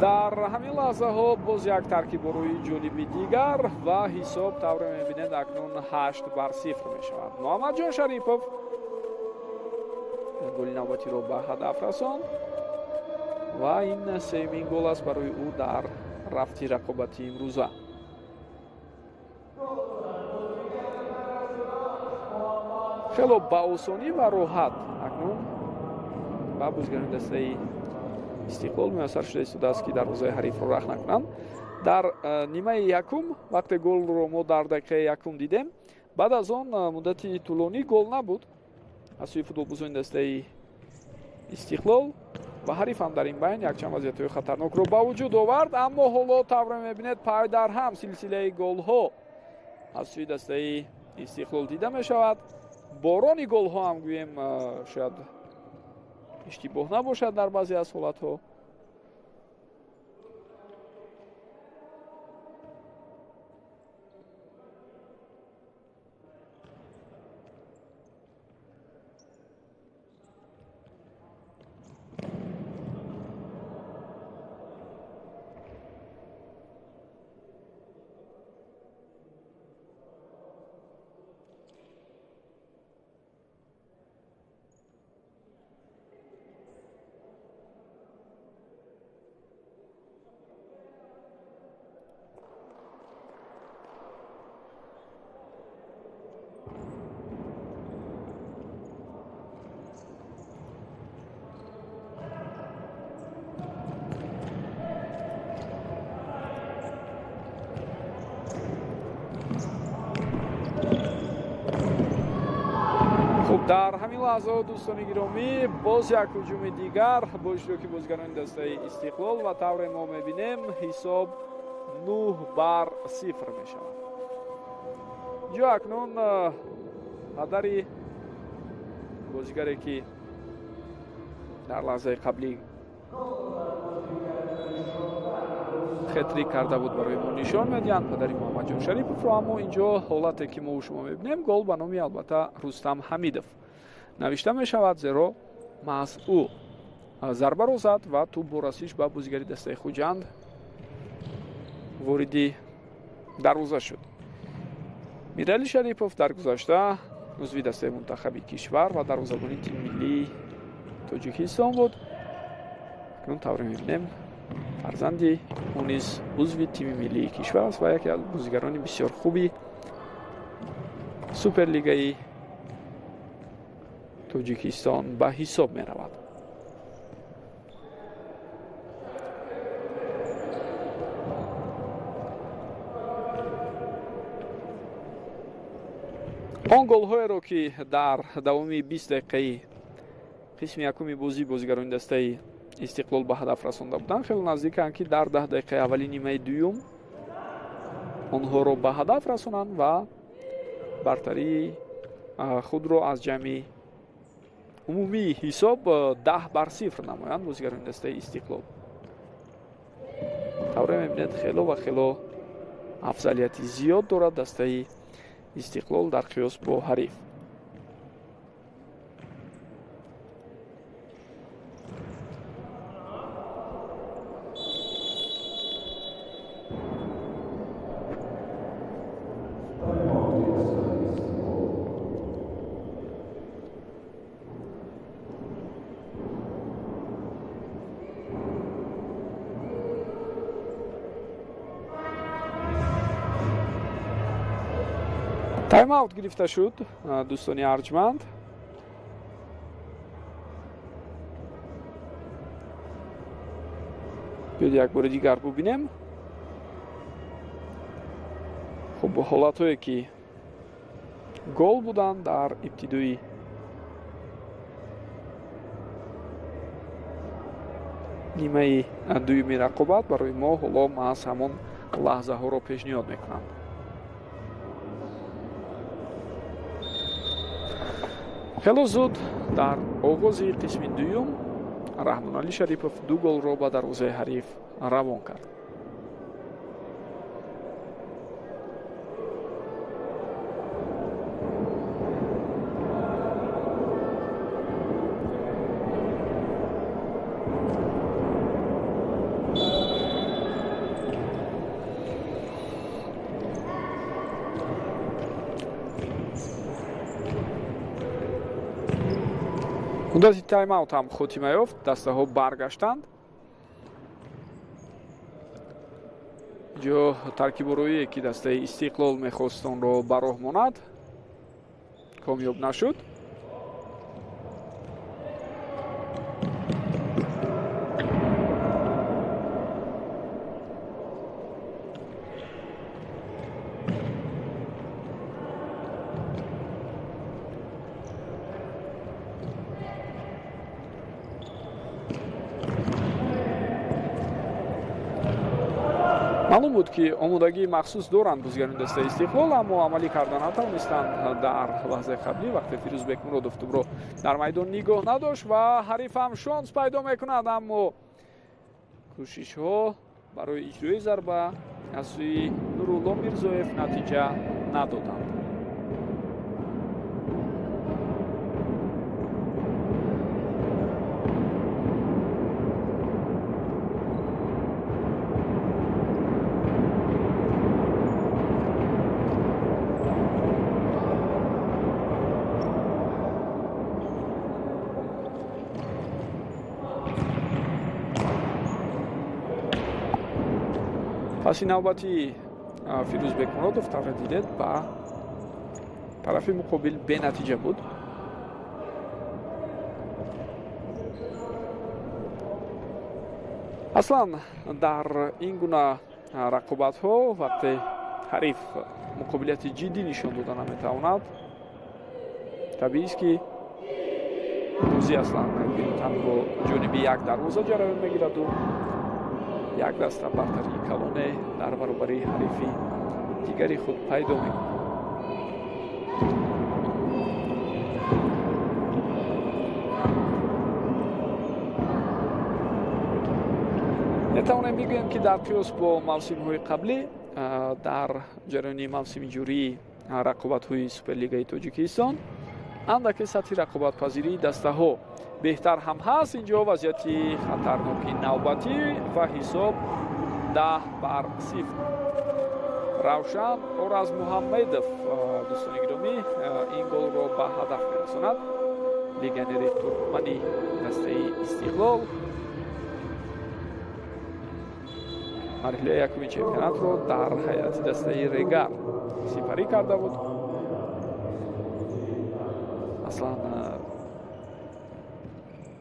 Дар ҳамин лаҳзаҳо боз як таркиборои ҷолиби дигар ва ҳисоб, тавре мебинед, акнун 8-0 мешавад. Муҳаммадҷон Шарипов голи навбатиро ба ҳадаф расонд ва ин сеюмин гол аст барои ӯ дар рафти рақобати имрӯза. Хело ба осонӣ ва роҳат акнун ба бозигарони дастаи Истиқлол муяссар шуда истодааст, ки дарвозаи ҳарифро рах накунанд. Дар нимаи якум вақте голро мо дар дақиқаи якум дидем, баъд аз он муддати тӯлонӣ гол набуд. Аз сӯи футболбозони дастаи Истиқлол ва ҳариф ҳам дар ин байн якчанд вазъиятҳои хатарнокро ба вуҷуд овард, аммо ҳоло тавре мебинед пай дар ҳам силсилаи голҳо аз сӯи дастаи Истиқлол дида мешавад. Борони голҳо ҳам гӯем шояд иштибоҳ набошад дар баъзе аз ҳолатҳо. Дар ҳамин лаҳзаҳо, дӯстони гиромӣ, боз як ҳуҷуми дигар бо иштироки бозигарони дастаи Истиқлол ва тавре мо мебинем ҳисоб 9-0 мешавад. Инҷо акнун падари бозигаре ки дар лаҳзаи қаблӣ хетрик карда буд барои мо нишон медиҳанд, падари Муҳаммадҷон Шариповро. Аммо инҷо ҳолате ки мо шумо мебинем, гол ба номи албатта Рустам Ҳамидов навишта мешавад, зеро маҳз ӯ зарбаро зад ва тӯб бо расиш ба бозигари дастаи Хуҷанд вориди дарвоза шуд. Мирали Шарипов дар гузашта узви дастаи мунтахаби кишвар ва дарвозабони тими миллии Тоҷикистон буд. Акнун тавре мебинем фарзанди ӯ низ узви тими миллии кишвар аст ва яке аз бозигарони бисёр хуби суперлигаи Тоҷикистон ба ҳисоб меравад. Он голҳоеро ки дар давоми 20 дақиқаи қисми якуми бозӣ бозигарони дастаи Истиқлол ба ҳадаф расонда буданд, хеле наздиканд ки дар 10 дақиқаи аввали нимаи дуюм онҳоро ба ҳадаф расонанд ва бартарии худро аз ҷамъи умумии ҳисоб 10-0 намоянд бозигарони дастаи Истиқлол. Тавре мебинед, хело ва хело афзалияти зиёд дорад дастаи Истиқлол дар қиёс бо ҳариф. Тайм-аут гирифта шуд, дӯстони арҷманд. Биёед як бори дигар бубинем. Хуб, ҳолатҳое ки гол буданд дар ибтидои нимаи дуюми рақобат барои мо ҳоло маҳз ҳамон лаҳзаҳоро пешниҳод мекунанд. Хело зуд дар оғози қисми дуюм Раҳмоналӣ Шарипов 2 голро ба дарвозаи ҳариф равон кард. Муддати тайм-аут ҳам хотима ёфт, дастаҳо баргаштанд. Инҷо таркибороие ки дастаи Истиқлол мехост онро ба роҳ монад, комёб нашуд. Маълум буд, ки омодагии махсус доранд бозигарони дастаи Истиқлол, аммо амалӣ карда натавонистанд. Дар лаҳзаи қаблӣ, вақте Фирӯзбек Муродов тӯбро дар майдон нигоҳ надошт ва ҳарифам шонс пайдо мекунад, аммо кӯшишҳо барои иҷрои зарба аз сӯи Нурулло Мирзоев натиҷа надоданд. Паси навбати Фирӯзбек Муродов, тавре дидед, ба тарафи муқобил бенатиҷа буд. Аслан дар ин гуна рақобатҳо, вақте ҳариф муқобилияти ҷиддӣ нишон дода наметавонад, табиист, ки бозӣ аслан танҳо ҷониби як дарвоза ҷараён мегираду як даста бартарии калоне дар баробари ҳарифи дигари худ пайдо мекунад. Метавонем бигӯем, ки дар қиёс бо мавсимҳои қаблӣ, дар ҷараёни мавсими ҷурии рақобатҳои Суперлигаи Тоҷикистон андаке сатҳи рақобатпазирии дастаҳо беҳтар ҳам ҳаст. Инҷо вазъияти хатарноки навбатӣ ва ҳисоб 10-0. Равшан Оразмуҳаммедов, дӯстони гиромӣ, ин голро ба ҳадаф мерасонад. Легионери туркмани дастаи Истиқлол марҳилаи якуми чемпионатро дар ҳайати дастаи Регар сипарӣ карда буд. Аслан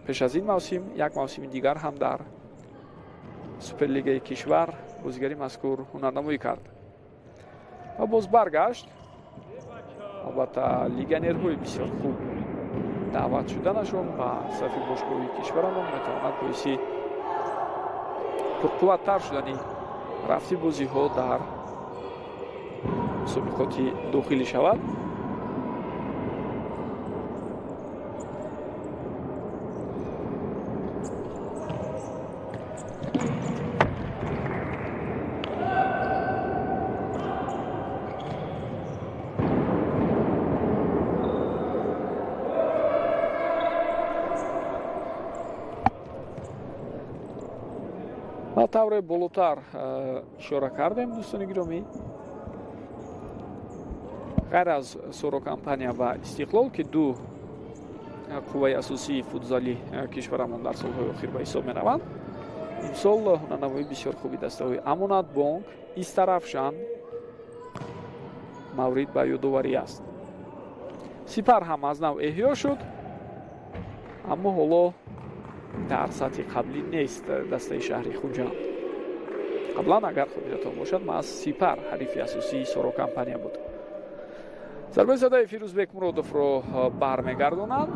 пеш аз ин мавсим як мавсими дигар ҳам дар Суперлигаи кишвар бозигари мазкур ҳунарнамоӣ кард ва боз баргашт. Албатта, легионерҳои бисёр хуб даъват шуданашон ба сафи бошгоҳи кишварамон метавонад боиси пурқувваттар шудани рафти бозиҳо дар мусобиқоти дохилӣ шавад. Ва тавре болотар ишора кардем, дӯстони гиромӣ, ғайр аз Соро Компания ва Истиқлол, ки ду қувваи асосии футзали кишварамон дар солҳои охир ба ҳисоб мераванд, имсол ҳунарнамоии бисёр хуби дастаҳои Амонатбонк, Истарафшан маврид ба ёдоварӣ аст. Сипар ҳам аз нав эҳё шуд, аммо ҳоло дар сатҳи қаблӣ нест дастаи шаҳри Хуҷанд. Қаблан, агар хотиратон бошад, маҳз Сипар ҳарифи асосии Соро Компания буд. Зарбаи задаи Фирӯзбек Муродовро бармегардонанд.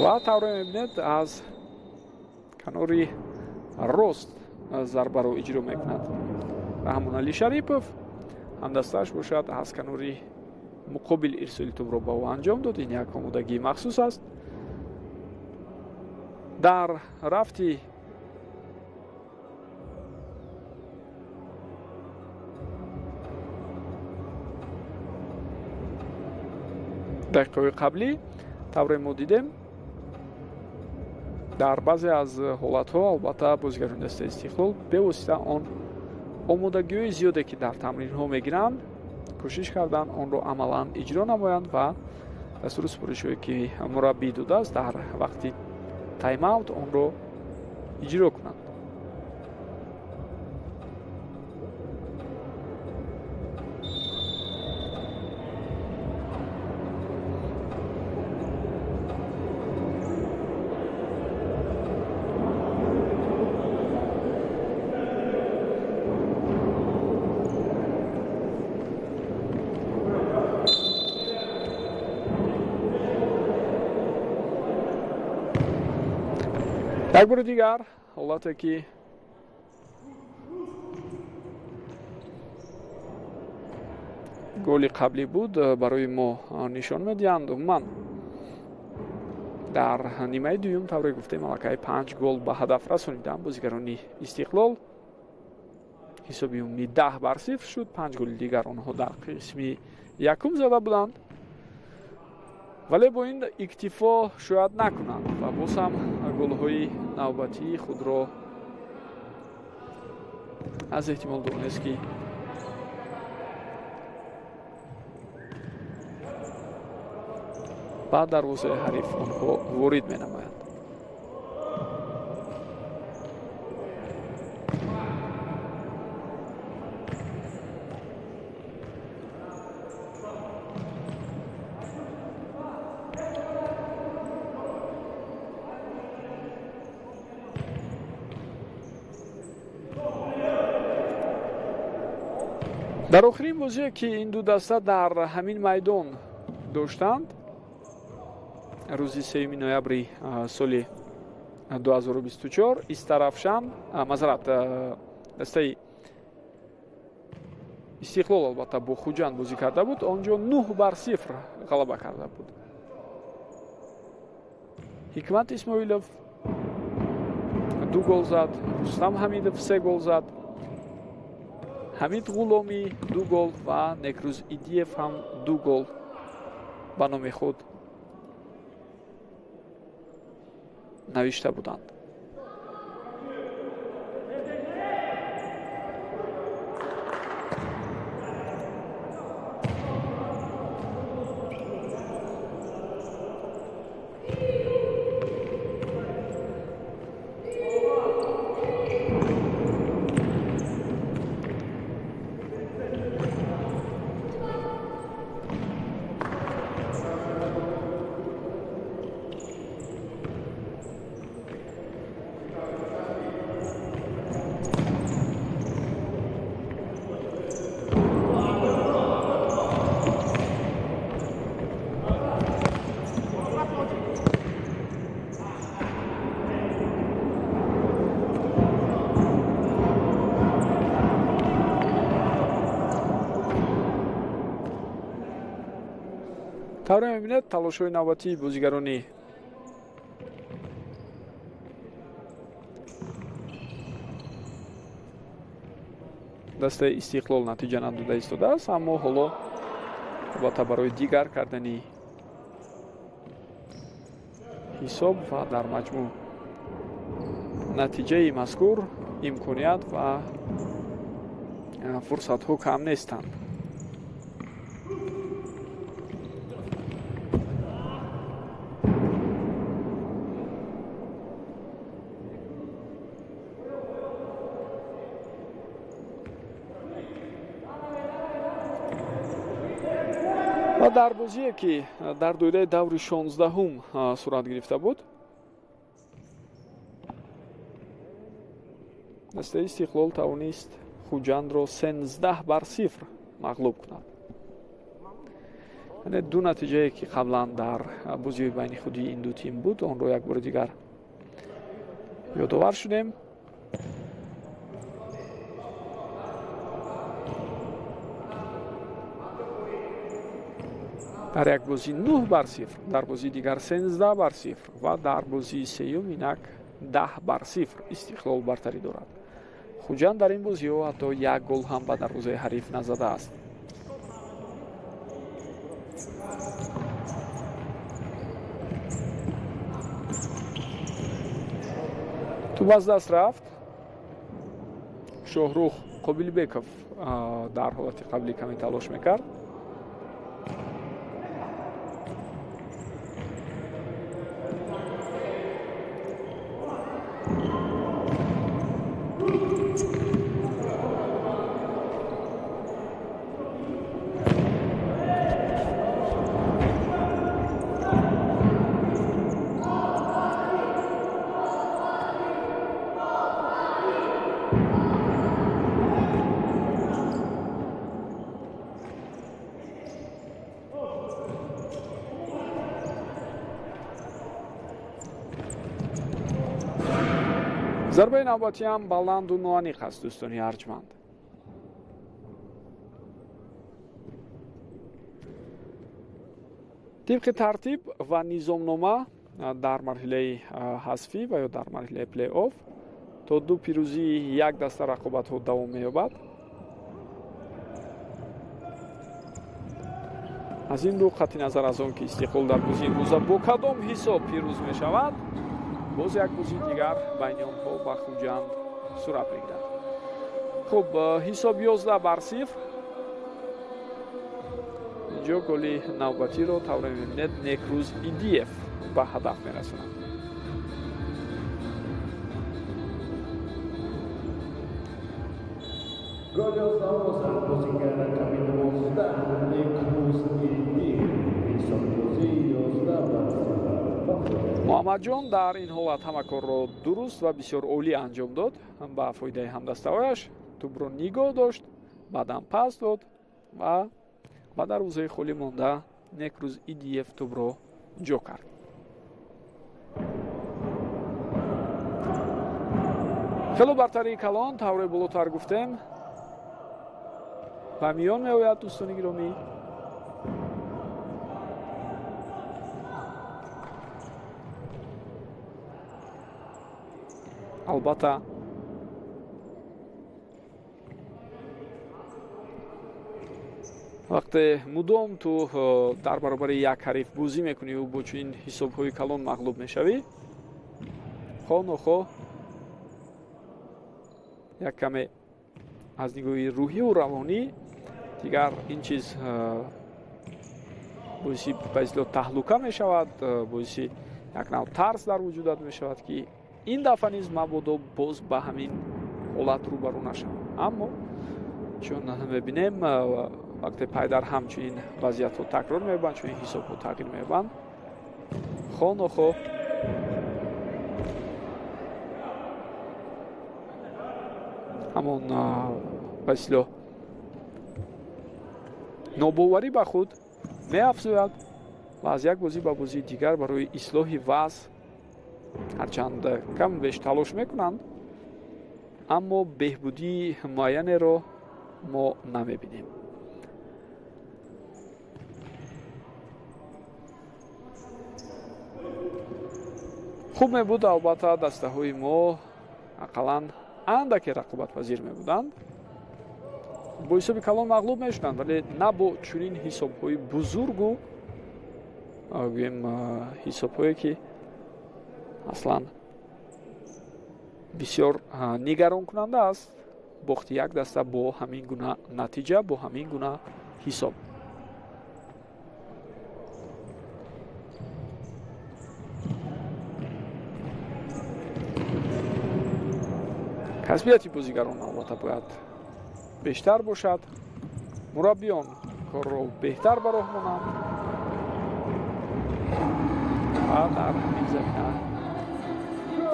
Ва тавре мебинед, аз канори рост зарбаро иҷро мекунад Раҳмонали Шарипов. Ҳамдастааш бошад, аз канори муқобил ирсоли тӯбро ба ӯ анҷом дод. Ин як омодагии махсус аст. Дар рафти дақиқаҳои қаблӣ, тавре мо дидем, дар баъзе аз ҳолатҳо, албатта, бозигарони дастаи Истиқлол бевосита он омодагиҳои зиёде, ки дар тамринҳо мегиранд, кӯшиш карданд онро амалан иҷро намоянд ва дастуру супоришҳое, ки мураббӣ додааст, дар вақти тайм-аут онро иҷро кунанд. Як бори дигар ҳолате ки голи қаблӣ буд барои мо нишон медиҳанд. Умуман дар нимаи дуюм тавре гуфтем аллакай 5 гол ба ҳадаф расониданд бозигарони Истиқлол. Ҳисоби умумӣ 10-0 шуд. 5 голи дигар онҳо дар қисми якум зада буданд, вале бо ин иктифо шояд накунанд ва боз ҳам голҳои навбатии худро аз эҳтимол дур нест ки ба дарвозаи ҳариф онҳо ворид менамоянд. Дар охирин бозие ки ин ду даста дар ҳамин майдон доштанд, рӯзи 3 ноябри соли 2024, Истаравшан, мазарат, дастаи Истиқлол албатта бо Хуҷанд бозӣ карда буд, он ҷо 9-0 ғалаба карда буд. Ҳикмат Исмоилов 2 гол зад, Рустам Ҳамидов 3 гол зад, Ҳамид Ғуломӣ 2 гол ва Некрӯз Идиев ҳам 2 гол ба номи худ навишта буданд. Тавре мебинед, талошҳои навбатии бозигарони дастаи Истиқлол натиҷа надода истодааст, аммо ҳоло албатта барои дигар кардани ҳисоб ва дар маҷмӯъ натиҷаи мазкур имконият ва фурсатҳо кам нестанд. Ва дар бозие ки дар доираи даври 16-ум сурат гирифта буд, дастаи Истиқлол тавонист Хуҷандро 13-0 мағлуб кунад. Яъне ду натиҷае ки қаблан дар бозиҳои байни худии ин ду тим буд, онро як бори дигар ёдовар шудем. Дар як бозӣ 9-0, дар бозии дигар 13-0 ва дар бозии сеюм инак 10-0 Истиқлол бартарӣ дорад. Хуҷанд дар ин бозиҳо ҳатто як гол ҳам ба дарвозаи ҳариф назадааст. Тӯб аз даст рафт. Шоҳрух Қобилбеков дар ҳолати қаблӣ каме талош мекард. Зарбаи навбатиам баланду ноаниқ аст, дӯстони арҷманд. Тибқи тартиб ва низомнома дар марҳилаи ҳазфӣ ва ё дар марҳилаи плей-офф то ду пирӯзии як даста рақобатҳо давом меёбад. Аз ин рӯ қатъи назар аз он ки Истиқлол дар бозии имрӯза бо кадом ҳисоб пирӯз мешавад, боз як бозии дигар байни онҳо ба Хуҷанд сурат мегирад. Хуб, ҳисоб 11-0. Инҷо голи навбатиро тавре мебинед Некрӯз Идиев ба ҳадаф мерасонад. Гол 11 бозингар рақами 12 Некрӯз Идиев. Ҳисоби бозӣ 11-0. Муҳаммадҷон дар ин ҳолат ҳама корро дуруст ва бисёр олӣ анҷом дод. Ба фоидаи ҳамдастаҳояш тӯбро нигоҳ дошт, баъдан пас дод ва ба дарвозаи холӣ монда Некрӯз Идиев тӯбро ҷо кард. Хело бартарии калон тавре болотар гуфтем ба миён меояд, дӯстони гиромӣ. Албатта, вақте мудом ту дар баробари як ҳариф бозӣ мекуниву бо чунин ҳисобҳои калон мағлуб мешавӣ, хоҳ нохоҳ як каме аз нигоҳи рӯҳиву равонӣ дигар ин чиз боиси ба истилоҳ таҳлука мешавад, боиси як нав тарс дар вуҷудат мешавад, ки ин дафъа низ мабодо боз ба ҳамин ҳолат рӯбарӯ нашавам. Аммо чун мебинем, вақте пайдар ҳам чунин вазъиятҳо такрор меёбанд, чунин ҳисобҳо тағйир меёбанд, хоҳ нохоҳ ҳамон ба истилоҳ нобоварӣ ба худ меафзояд ва аз як бозӣ ба бозии дигар барои ислоҳи вазъ ҳарчанд кам беш талош мекунанд, аммо беҳбудии муайянеро мо намебинем. Хуб мебуд, албатта, дастаҳои мо ақаллан андаке рақобатпазир мебуданд, бо ҳисоби калон мағлуб мешуданд, вале на бо чунин ҳисобҳои бузургу гӯем ҳисобҳое ки аслан бисёр нигаронкунанда аст. Бохти як даста бо ҳамин гуна натиҷа, бо ҳамин гуна ҳисоб. Касбияти бозигарон албатта бояд бештар бошад, мураббиён корро беҳтар ба роҳ монанд ва дар ҳамин замина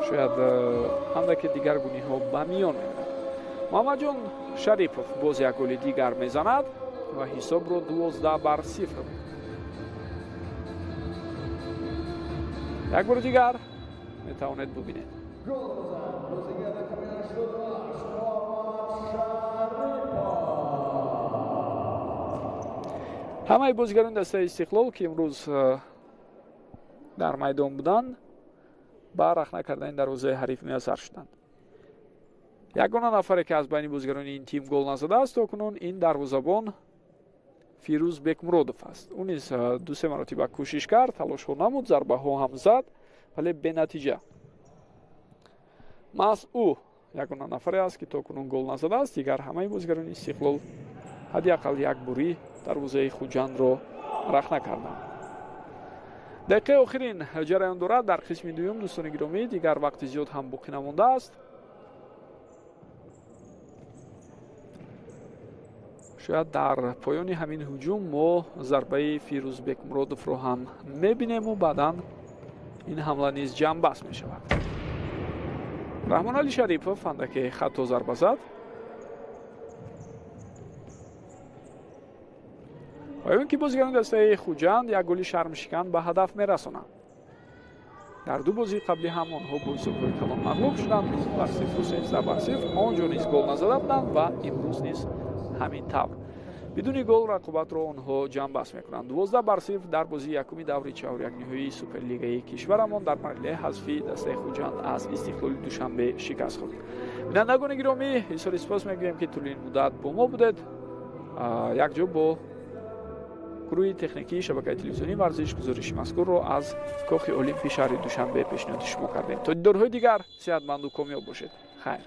шояд андаке дигаргуниҳо ба миён меояд. Муҳаммадҷон Шарипов боз як голи дигар мезанад ва ҳисобро 12-0. Як бори дигар метавонед бубинед. Ҳамаи бозигарони дастаи Истиқлол, ки имрӯз дар майдон буданд, ба рахна кардани дарвозаи ҳариф муяссар шуданд. Ягона нафаре, ки аз байни бозигарони ин тим гол назадааст то кунун, ин дарвозабон Фирӯз Бекмуродов аст. Ӯ низ ду-се маротиба кӯшиш кард, талошҳо намуд, зарбаҳо ҳам зад, вале бенатиҷа. Маҳз ӯ ягона нафаре аст, ки то кунун гол назадааст. Дигар ҳамаи бозигарони Истиқлол ҳадди ақал як бурӣ дарвозаи Хуҷандро рахна карданд. Дақиқаи охирин ҷараён дорад дар қисми дуюм, дӯстони гиромӣ. Дигар вақти зиёд ҳам боқӣ намондааст. Шояд дар поёни ҳамин ҳуҷум мо зарбаи Фирӯз Бекмуродовро ҳам мебинему баъдан ин ҳамла низ ҷамъбаст мешавад. Раҳмонали Шарипов андаке хато зарба зад ва ин ки бозигарони дастаи Хуҷанд як голи шармшикан ба ҳадаф мерасонанд. Дар ду бозии қаблӣ ҳам онҳо бо ҳисобҳои калон мағлуб шуданд, 20-0, 13-0. Он ҷо низ гол назада буданд ва имрӯз низ ҳамин тавр. Бидуни гол рақобатро онҳо ҷамъбаст мекунанд. 12-0 дар бозии якуми даври чаҳорякниҳоии Суперлигаи кишварамон дар марҳилаи ҳазфи дастаи Хуҷанд аз Истиқлоли Душанбе шикаст хӯрд. Бинандагони гиромӣ, изҳори сипос мегӯем, ки тӯли ин муддат бо мо будед. Якҷо бо гурӯҳи техникии шабакаи телевизионии варзиш гузориши мазкурро аз Кохи Олимпи шаҳри Душанбе пешниҳоди шумо кардем. То дидорҳои дигар сеҳатманду комёб бошед. Хайр.